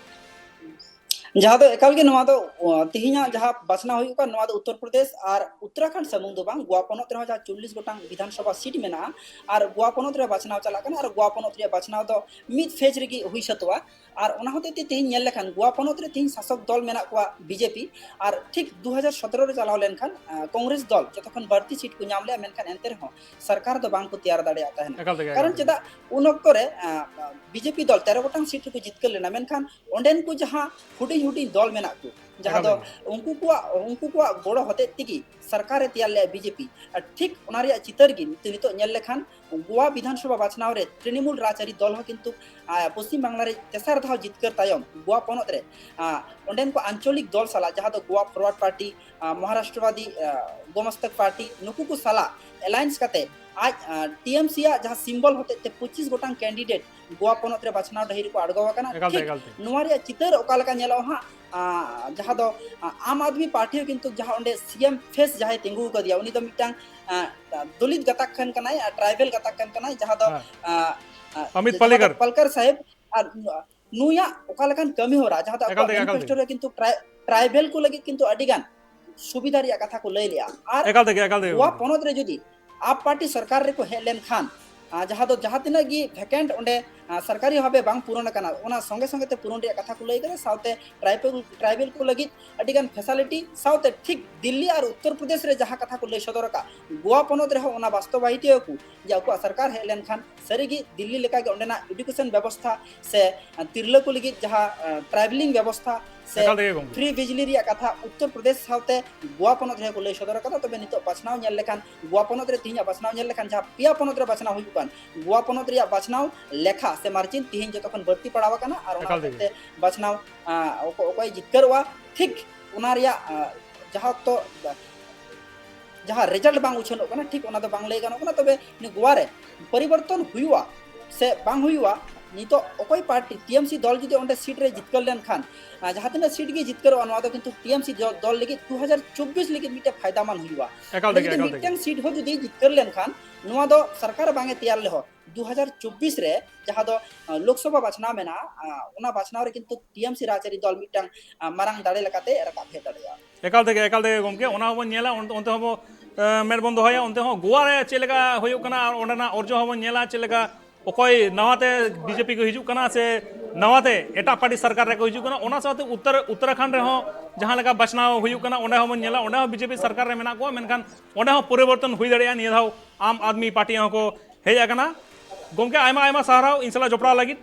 ᱡᱟᱦᱟᱸ ᱫᱚ ᱮᱠᱟᱞ ᱜᱮ ᱱᱚᱣᱟ ᱫᱚ, ᱚ, ᱛᱮᱦᱮᱧᱟᱜ ᱡᱟᱦᱟᱸ ᱵᱟᱪᱷᱱᱟᱣ ᱦᱩᱭᱩᱜ ᱠᱟᱱ, ᱱᱚᱣᱟ ᱫᱚ ᱩᱛᱛᱚᱨ ᱯᱨᱚᱫᱮᱥ ᱟᱨ ᱩᱛᱛᱚᱨᱟᱠᱷᱚᱸᱰ ᱥᱩᱢᱩᱝ ᱫᱚ ᱵᱟᱝ, ᱜᱳᱣᱟ ᱯᱚᱱᱚᱛ ᱨᱮᱦᱚᱸ ᱡᱟᱦᱟᱸ ᱪᱚᱞᱞᱤᱥ ᱜᱚᱴᱟᱝ ᱵᱤᱫᱷᱟᱱ ᱥᱚᱵᱷᱟ ᱥᱤᱴ ᱢᱮᱱᱟᱜᱼᱟ ᱟᱨ ᱜᱳᱣᱟ ᱯᱚᱱᱚᱛ ᱨᱮ ᱵᱟᱪᱷᱱᱟᱣ ᱪᱟᱞᱟᱜ ᱠᱟᱱᱟ ᱟᱨ ᱜᱳᱣᱟ ᱯᱚᱱᱚᱛ ᱨᱮᱭᱟᱜ ᱵᱟᱪᱷᱱᱟᱣ ᱫᱚ ᱢᱤᱫ ᱯᱷᱮᱡᱽ ᱨᱮᱜᱮ ᱦᱩᱭ ᱥᱟᱹᱛᱚᱜᱼᱟ᱾ ᱟᱨ ᱚᱱᱟ ᱦᱚᱛᱮᱡ ᱛᱮ ᱛᱮᱦᱮᱧ ᱧᱮᱞ ᱞᱮᱠᱷᱟᱱ ᱜᱳᱣᱟ ᱯᱚᱱᱚᱛ ᱨᱮ ᱛᱮᱦᱮᱧ ᱥᱟᱥᱚᱠ ᱫᱚᱞ ᱢᱮᱱᱟᱜ ᱠᱚᱣᱟ ᱵᱤ ᱡᱮ ᱯᱤ, ᱟᱨ ᱴᱷᱤᱠ ᱫᱩ ᱦᱟᱡᱟᱨ ᱥᱚᱛᱨᱚ ᱨᱮ ᱪᱟᱞᱟᱣ ᱞᱮᱱᱠᱷᱟᱱ, ᱟ, ᱠᱚᱝᱜᱨᱮᱥ ᱫᱚᱞ ᱡᱚᱛᱚ ᱠᱷᱚᱱ ᱵᱟᱹᱲᱛᱤ ᱥᱤᱴ ᱠᱚ ᱧᱟᱢ ᱞᱮᱜᱼᱟ, ᱢᱮᱱᱠᱷᱟᱱ ᱮᱱᱛᱮ ᱨᱮᱦᱚᱸ ᱥᱚᱨᱠᱟᱨ ᱫᱚ ᱵᱟᱝ ᱠᱚ ᱛᱮᱭᱟᱨ ᱫᱟᱲᱮᱭᱟᱜ ᱛᱟᱦᱮᱱᱟ᱾ ᱮᱠᱟᱞ ᱛᱮᱜᱮ, ᱠᱟᱨᱚᱱ ᱮᱠᱟᱞ ᱛᱮᱜᱮ᱾ ᱪᱮᱫᱟᱜ ᱩᱱ ᱚᱠᱛᱚ ᱨᱮ, ᱟ, ᱵᱤ ᱡᱮ ᱯᱤ ᱫᱚᱞ ᱛᱮᱨᱚ ᱜᱚᱴᱟᱝ ᱥᱤᱴ ᱨᱮᱠᱚ ᱡᱤᱛᱠᱟᱹᱨ ᱞᱮᱱᱟ, ᱢᱮᱱᱠᱷᱟᱱ ᱚᱸᱰᱮᱱ ᱠᱚ ᱡᱟᱦᱟᱸ ᱦᱩᱰᱤᱧ ᱦᱩᱰᱤᱧ ᱫᱚᱞ ᱢᱮᱱᱟᱜ ᱠᱚ, ᱡᱟᱦᱟᱸ ᱮᱠᱟᱞ ᱫᱚ ᱛᱮᱜᱮ᱾ ᱩᱱᱠᱩ ᱠᱚᱣᱟᱜ, ᱩᱱᱠᱩ ᱠᱚᱣᱟᱜ ᱜᱚᱲᱚ ᱦᱚᱛᱮᱡ ᱛᱮᱜᱮ ᱥᱚᱨᱠᱟᱨᱮ ᱛᱮᱭᱟᱨ ᱞᱮᱜᱼᱟ ᱵᱤ ᱡᱮ ᱯᱤ᱾ ᱟᱨ ᱴᱷᱤᱠ ᱚᱱᱟ ᱨᱮᱭᱟᱜ ᱪᱤᱛᱟᱹᱨ ᱜᱮ ᱱᱤᱛᱚᱜ, ᱱᱤᱛᱚᱜ ᱧᱮᱞ ᱞᱮᱠᱷᱟᱱ ᱜᱳᱣᱟ ᱵᱤᱫᱷᱟᱱ ᱥᱚᱵᱷᱟ ᱵᱟᱪᱷᱱᱟᱣ ᱨᱮ ᱛᱨᱤᱱᱢᱩᱞ ᱨᱟᱡᱽᱟᱹᱨᱤ ᱫᱚᱞ ᱦᱚᱸ ᱠᱤᱱᱛᱩ, ᱟ, ᱯᱚᱥᱪᱤᱢ ᱵᱟᱝᱞᱟ ᱨᱮ ᱛᱮᱥᱟᱨ ᱫᱷᱟᱣ ᱡᱤᱛᱠᱟᱹᱨ ᱛᱟᱭᱚᱢ ᱜᱳᱣᱟ ᱯᱚᱱᱚᱛ ᱨᱮ, ᱟ, ᱚᱸᱰᱮᱱ ᱠᱚ ᱟᱧᱪᱚᱞᱤᱠ ᱫᱚᱞ ᱥᱟᱞᱟᱜ, ᱡᱟᱦᱟᱸ ᱫᱚ ᱜᱳᱣᱟ ᱯᱷᱚᱨᱣᱟᱨᱰ ᱯᱟᱨᱴᱤ, ᱟ, ᱢᱚᱦᱟᱨᱟᱥᱴᱨᱚᱵᱟᱫᱤ, ᱟ, ᱜᱳᱢᱚᱥᱛᱚᱠ ᱯᱟᱨᱴᱤ, ᱱᱩᱠᱩ ᱠᱚ ᱥᱟᱞᱟᱜ ᱮᱞᱟᱭᱮᱱᱥ ᱠᱟᱛᱮ ᱟᱡ, ᱟ, ᱴᱤ ᱮᱢ ᱥᱤ ᱟᱜ ᱡᱟᱦᱟᱸ ᱥᱤᱢᱵᱚᱞ ᱦᱚᱛᱮᱡ ᱛᱮ ᱯᱚᱸᱪᱤᱥ ᱜᱚᱴᱟᱝ ᱠᱮᱱᱰᱤᱰᱮᱴ ᱜᱳᱣᱟ ᱯᱚᱱᱚᱛ ᱨᱮ ᱵᱟᱪᱷᱱᱟᱣ ᱰᱟᱹᱦᱤ ᱨᱮᱠᱚ ᱟᱬᱜᱚ ᱟᱠᱟᱱᱟ᱾ ᱮᱠᱟᱞ ᱛᱮ, ᱴᱷᱤᱠ ᱮᱠᱟᱞ ᱛᱮ᱾ ᱱᱚᱣᱟ ᱨᱮᱭᱟᱜ ᱪᱤᱛᱟᱹᱨ ᱚᱠᱟ ᱞᱮᱠᱟ ᱧᱮᱞᱚᱜᱼᱟ ᱦᱟᱸᱜ, ᱟ, ᱡᱟᱦᱟᱸ ᱫᱚ, ᱟ, ᱟᱢ ᱟᱫᱢᱤ ᱯᱟᱨᱴᱤ ᱦᱚᱸ ᱠᱤᱱᱛᱩ ᱡᱟᱦᱟᱸ ᱚᱸᱰᱮ ᱥᱤ ᱮᱢ ᱯᱷᱮᱥ ᱡᱟᱦᱟᱸᱭ ᱛᱤᱸᱜᱩ ᱟᱠᱟᱫᱮᱭᱟ, ᱩᱱᱤ ᱫᱚ ᱢᱤᱫᱴᱟᱝ, ᱟ, ᱫᱚᱞᱤᱛ ᱜᱟᱛᱟᱠ ᱠᱷᱚᱱ ᱠᱟᱱᱟᱭ, ᱟ, ᱴᱨᱟᱭᱵᱮᱞ ᱜᱟᱛᱟᱠ ᱠᱷᱚᱱ ᱠᱟᱱᱟᱭ, ᱡᱟᱦᱟᱸ ᱫᱚ, ᱦᱮᱸ᱾ ᱟ, ᱟ, ᱟᱢᱤᱛ ᱡᱟᱦᱟᱸ ᱫᱚ ᱯᱟᱞᱮᱠᱟᱨ᱾ ᱯᱟᱞᱠᱟᱨ ᱥᱟᱦᱮᱵᱽ, ᱟᱨ ᱱᱩᱭᱟᱜ ᱚᱠᱟ ᱞᱮᱠᱟᱱ ᱠᱟᱹᱢᱤ ᱦᱚᱨᱟ, ᱡᱟᱦᱟᱸ ᱫᱚ ᱮᱠᱟᱞ ᱟᱠᱚᱣᱟᱜ ᱛᱮᱜᱮ, ᱮᱠᱟᱞ ᱢᱮᱱᱤᱯᱷᱮᱥᱴᱳ ᱛᱮᱜᱮ᱾ ᱨᱮ ᱠᱤᱱᱛᱩ ᱴᱨᱟᱭ-, ᱴᱨᱟᱭᱵᱮᱞ ᱠᱚ ᱞᱟᱹᱜᱤᱫ ᱠᱤᱱᱛᱩ ᱟᱹᱰᱤ ᱜᱟᱱ ᱥᱩᱵᱤᱫᱷᱟ ᱨᱮᱭᱟᱜ ᱠᱟᱛᱷᱟ ᱠᱚ ᱞᱟᱹᱭ ᱞᱮᱜᱼᱟ᱾ ᱟᱨ ᱮᱠᱟᱞ ᱛᱮᱜᱮ, ᱮᱠᱟᱞ ᱛᱮᱜᱮ ᱜᱳᱣᱟ ᱜᱚᱢᱠᱮ᱾ ᱯᱚᱱᱚᱛ ᱨᱮ ᱡᱩᱫᱤ ᱟᱯ ᱯᱟᱨᱴᱤ ᱥᱚᱨᱠᱟᱨ ᱨᱮᱠᱚ ᱦᱮᱡ ᱞᱮᱱᱠᱷᱟᱱ, ᱟ, ᱡᱟᱦᱟᱸ ᱫᱚ ᱡᱟᱦᱟᱸ ᱛᱤᱱᱟᱹᱜ ᱜᱮ ᱵᱷᱮᱠᱮᱱᱴ ᱚᱸᱰᱮ, ᱟ, ᱥᱚᱨᱠᱟᱨᱤ ᱵᱷᱟᱵᱮ ᱵᱟᱝ ᱯᱩᱨᱚᱱ ᱟᱠᱟᱱᱟ, ᱚᱱᱟ ᱥᱚᱸᱜᱮ ᱥᱚᱸᱜᱮ ᱛᱮ ᱯᱩᱨᱚᱱ ᱨᱮᱭᱟᱜ ᱠᱟᱛᱷᱟ ᱠᱚ ᱞᱟᱹᱭ ᱠᱟᱫᱟ᱾ ᱥᱟᱶᱛᱮ ᱴᱨᱟᱭᱵᱮᱞ, ᱴᱨᱟᱭᱵᱮᱞ ᱠᱚ ᱞᱟᱹᱜᱤᱫ ᱟᱹᱰᱤ ᱜᱟᱱ ᱯᱷᱮᱥᱟᱞᱤᱴᱤ, ᱥᱟᱶᱛᱮ ᱴᱷᱤᱠ ᱫᱤᱞᱞᱤ ᱟᱨ ᱩᱛᱛᱚᱨ ᱯᱨᱚᱫᱮᱥ ᱨᱮ ᱡᱟᱦᱟᱸ ᱠᱟᱛᱷᱟ ᱠᱚ ᱞᱟᱹᱭ ᱥᱚᱫᱚᱨ ᱟᱠᱟᱫ, ᱜᱳᱣᱟ ᱯᱚᱱᱚᱛ ᱨᱮᱦᱚᱸ ᱚᱱᱟ ᱵᱟᱥᱛᱚᱵᱟᱭᱤᱛ ᱟᱠᱚ ᱡᱮ ᱟᱠᱚᱣᱟᱜ ᱥᱚᱨᱠᱟᱨ ᱦᱮᱡ ᱞᱮᱱᱠᱷᱟᱱ ᱥᱟᱹᱨᱤᱜᱮ ᱫᱤᱞᱞᱤ ᱞᱮᱠᱟᱜᱮ ᱚᱸᱰᱮᱱᱟᱜ ᱮᱰᱩᱠᱮᱥᱚᱱ ᱵᱮᱵᱚᱥᱛᱷᱟ ᱥᱮ ᱛᱤᱨᱞᱟᱹ ᱠᱚ ᱞᱟᱹᱜᱤᱫ ᱡᱟᱦᱟᱸ, ᱟ, ᱴᱨᱟᱭᱵᱷᱮᱞᱤᱝ ᱵᱮᱵᱚᱥᱛᱷᱟ ᱥᱮ ᱮᱠᱟᱞ ᱛᱮᱜᱮ ᱜᱚᱢᱠᱮ᱾ Free ᱵᱤᱡᱽᱞᱤ ᱨᱮᱭᱟᱜ ᱠᱟᱛᱷᱟ ᱩᱛᱛᱚᱨ ᱯᱨᱚᱫᱮᱥ ᱥᱟᱶᱛᱮ ᱜᱳᱣᱟ ᱯᱚᱱᱚᱛ ᱨᱮᱦᱚᱸ ᱠᱚ ᱞᱟᱹᱭ ᱥᱚᱫᱚᱨ ᱟᱠᱟᱫᱟ᱾ ᱛᱚᱵᱮ ᱱᱤᱛᱚᱜ ᱵᱟᱪᱷᱱᱟᱣ ᱧᱮᱞ ᱞᱮᱠᱷᱟᱱ, ᱜᱳᱣᱟ ᱯᱚᱱᱚᱛ ᱨᱮ ᱛᱮᱦᱮᱧᱟᱜ ᱵᱟᱪᱷᱱᱟᱣ ᱧᱮᱞ ᱞᱮᱠᱷᱟᱱ, ᱡᱟᱦᱟᱸ ᱯᱮᱭᱟ ᱯᱚᱱᱚᱛ ᱨᱮ ᱵᱟᱪᱷᱱᱟᱣ ᱦᱩᱭᱩᱜ ᱠᱟᱱ, ᱜᱳᱣᱟ ᱯᱚᱱᱚᱛ ᱨᱮᱭᱟᱜ ᱵᱟᱪᱷᱱᱟᱣ ᱞᱮᱠᱷᱟ ᱥᱮ ᱢᱟᱨᱡᱤᱱ ᱛᱮᱦᱮᱧ ᱡᱚᱛᱚ ᱠᱷᱚᱱ ᱵᱟᱹᱲᱛᱤ ᱯᱟᱲᱟᱣ ᱟᱠᱟᱱᱟ᱾ ᱟᱨ ᱚᱱᱟ ᱮᱠᱟᱞ ᱦᱚᱛᱮᱡ ᱛᱮᱜᱮ᱾ ᱛᱮ ᱵᱟᱪᱷᱱᱟᱣ, ᱟᱸ, ᱚᱠᱚ-, ᱚᱠᱚᱭ ᱡᱤᱛᱠᱟᱹᱨᱚᱜᱼᱟ, ᱴᱷᱤᱠ ᱚᱱᱟ ᱨᱮᱭᱟᱜ, ᱟᱸ, ᱡᱟᱦᱟᱸ ᱚᱠᱛᱚ, ᱡᱟᱦᱟᱸ ᱨᱮᱡᱟᱞᱴ ᱵᱟᱝ ᱩᱪᱷᱟᱹᱱᱚᱜ ᱠᱟᱱᱟ, ᱴᱷᱤᱠ ᱚᱱᱟ ᱫᱚ ᱵᱟᱝ ᱞᱟᱹᱭ ᱜᱟᱱᱚᱜ ᱠᱟᱱᱟ᱾ ᱛᱚᱵᱮ ᱱᱤᱭᱟᱹ ᱜᱳᱣᱟ ᱨᱮ ᱯᱚᱨᱤᱵᱚᱨᱛᱚᱱ ᱦᱩᱭᱩᱜᱼᱟ ᱥᱮ ᱵᱟᱝ ᱦᱩᱭᱩᱜᱼᱟ, ᱱᱤᱛᱚᱜ ᱚᱠᱚᱭ ᱯᱟᱨᱴᱤ, ᱴᱤ ᱮᱢ ᱥᱤ ᱫᱚᱞ ᱡᱩᱫᱤ ᱚᱸᱰᱮ ᱥᱤᱴ ᱨᱮ ᱡᱤᱛᱠᱟᱹᱨ ᱞᱮᱱᱠᱷᱟᱱ, ᱟᱸ, ᱡᱟᱦᱟᱸ ᱛᱤᱱᱟᱹᱜ ᱥᱤᱴ ᱜᱮ ᱡᱤᱛᱠᱟᱹᱨᱚᱜᱼᱟ, ᱱᱚᱣᱟ ᱫᱚ ᱠᱤᱱᱛᱩ ᱴᱤ ᱮᱢ ᱥᱤ ᱫᱚ-, ᱫᱚᱞ ᱞᱟᱹᱜᱤᱫ ᱫᱩ ᱦᱟᱡᱟᱨ ᱪᱚᱵᱵᱤᱥ ᱞᱟᱹᱜᱤᱫ ᱢᱤᱫᱴᱮᱱ ᱯᱷᱟᱭᱫᱟᱢᱟᱱ ᱦᱩᱭᱩᱜᱼᱟ᱾ ᱮᱠᱟᱞ ᱚᱸᱰᱮ ᱛᱮᱜᱮ, ᱡᱩᱫᱤ ᱮᱠᱟᱞ ᱛᱮᱜᱮ᱾ ᱢᱤᱫᱴᱮᱱ ᱥᱤᱴ ᱦᱚᱸ ᱡᱩᱫᱤ ᱡᱤᱛᱠᱟᱹᱨ ᱞᱮᱱᱠᱷᱟᱱ, ᱱᱚᱣᱟ ᱫᱚ ᱥᱚᱨᱠᱟᱨ ᱵᱟᱝ ᱮ ᱛᱮᱭᱟᱨ ᱞᱮᱦᱚᱸ, ᱫᱩ ᱦᱟᱡᱟᱨ ᱪᱚᱵᱵᱤᱥ ᱨᱮ ᱡᱟᱦᱟᱸ ᱫᱚ, ᱟᱸ, ᱞᱳᱠᱥᱚᱵᱷᱟ ᱵᱟᱪᱷᱱᱟᱣ ᱢᱮᱱᱟᱜᱼᱟ, ᱟᱸ, ᱚᱱᱟ ᱵᱟᱪᱷᱱᱟᱣ ᱨᱮ ᱠᱤᱱᱛᱩ ᱴᱤ ᱮᱢ ᱥᱤ ᱨᱟᱡᱽᱟᱹᱨᱤ ᱫᱚᱞ ᱢᱤᱫᱴᱟᱝ, ᱟᱸ, ᱢᱟᱨᱟᱝ ᱫᱟᱲᱮ ᱞᱮᱠᱟᱛᱮ ᱨᱟᱠᱟᱵ ᱦᱮᱡ ᱫᱟᱲᱮᱭᱟᱜᱼᱟ᱾ ᱮᱠᱟᱞ ᱛᱮᱜᱮ, ᱮᱠᱟᱞ ᱛᱮᱜᱮ ᱜᱚᱢᱠᱮ, ᱚᱱᱟ ᱦᱚᱸᱵᱚᱱ ᱧᱮᱞᱟ, ᱚᱱ-, ᱚᱱᱛᱮ ᱦᱚᱸᱵᱚ, ᱮᱸ, ᱢᱮᱫ ᱵᱚᱱ ᱫᱚᱦᱚᱭᱟ, ᱚᱱᱛᱮ ᱦᱚᱸ ᱜᱳᱣᱟ ᱨᱮ ᱪᱮᱫ ᱞᱮᱠᱟ ᱦᱩᱭᱩᱜ ᱠᱟᱱᱟ ᱟᱨ ᱚᱸᱰᱮᱱᱟᱜ ᱚᱨᱡᱚ ᱦᱚᱸᱵᱚᱱ ᱧᱮᱞᱟ, ᱪᱮᱫ ᱞᱮᱠᱟ ᱚᱠᱚᱭ ᱱᱟᱣᱟᱛᱮ ᱵᱤ ᱡᱮ ᱯᱤ ᱠᱚ ᱦᱤᱡᱩᱜ ᱠᱟᱱᱟ ᱥᱮ ᱱᱟᱣᱟᱛᱮ ᱮᱴᱟᱜ ᱯᱟᱨᱴᱤ ᱥᱚᱨᱠᱟᱨ ᱨᱮᱠᱚ ᱦᱤᱡᱩᱜ ᱠᱟᱱᱟ᱾ ᱚᱱᱟ ᱥᱟᱶᱛᱮ ᱩᱛᱛᱚᱨ, ᱩᱛᱛᱚᱨᱟᱠᱷᱚᱸᱰ ᱨᱮᱦᱚᱸ ᱡᱟᱦᱟᱸ ᱞᱮᱠᱟ ᱵᱟᱪᱷᱱᱟᱣ ᱦᱩᱭᱩᱜ ᱠᱟᱱᱟ, ᱚᱸᱰᱮ ᱦᱚᱸᱵᱚᱱ ᱧᱮᱞᱟ, ᱚᱸᱰᱮ ᱦᱚᱸ ᱵᱤ ᱡᱮ ᱯᱤ ᱥᱚᱨᱠᱟᱨ ᱨᱮ ᱢᱮᱱᱟᱜ ᱠᱚᱣᱟ, ᱢᱮᱱᱠᱷᱟᱱ ᱚᱸᱰᱮ ᱦᱚᱸ ᱯᱚᱨᱤᱵᱚᱨᱛᱚᱱ ᱦᱩᱭ ᱫᱟᱲᱮᱭᱟᱜᱼᱟ᱾ ᱱᱤᱭᱟᱹ ᱫᱷᱟᱣ ᱟᱢ ᱟᱫᱢᱤ ᱯᱟᱨᱴᱤ ᱦᱚᱸᱠᱚ ᱦᱮᱡ ᱟᱠᱟᱱᱟ᱾ ᱜᱚᱢᱠᱮ, ᱟᱭᱢᱟ ᱟᱭᱢᱟ ᱥᱟᱨᱦᱟᱣ ᱤᱧ ᱥᱟᱞᱟᱜ ᱡᱚᱯᱲᱟᱣ ᱞᱟᱹᱜᱤᱫ᱾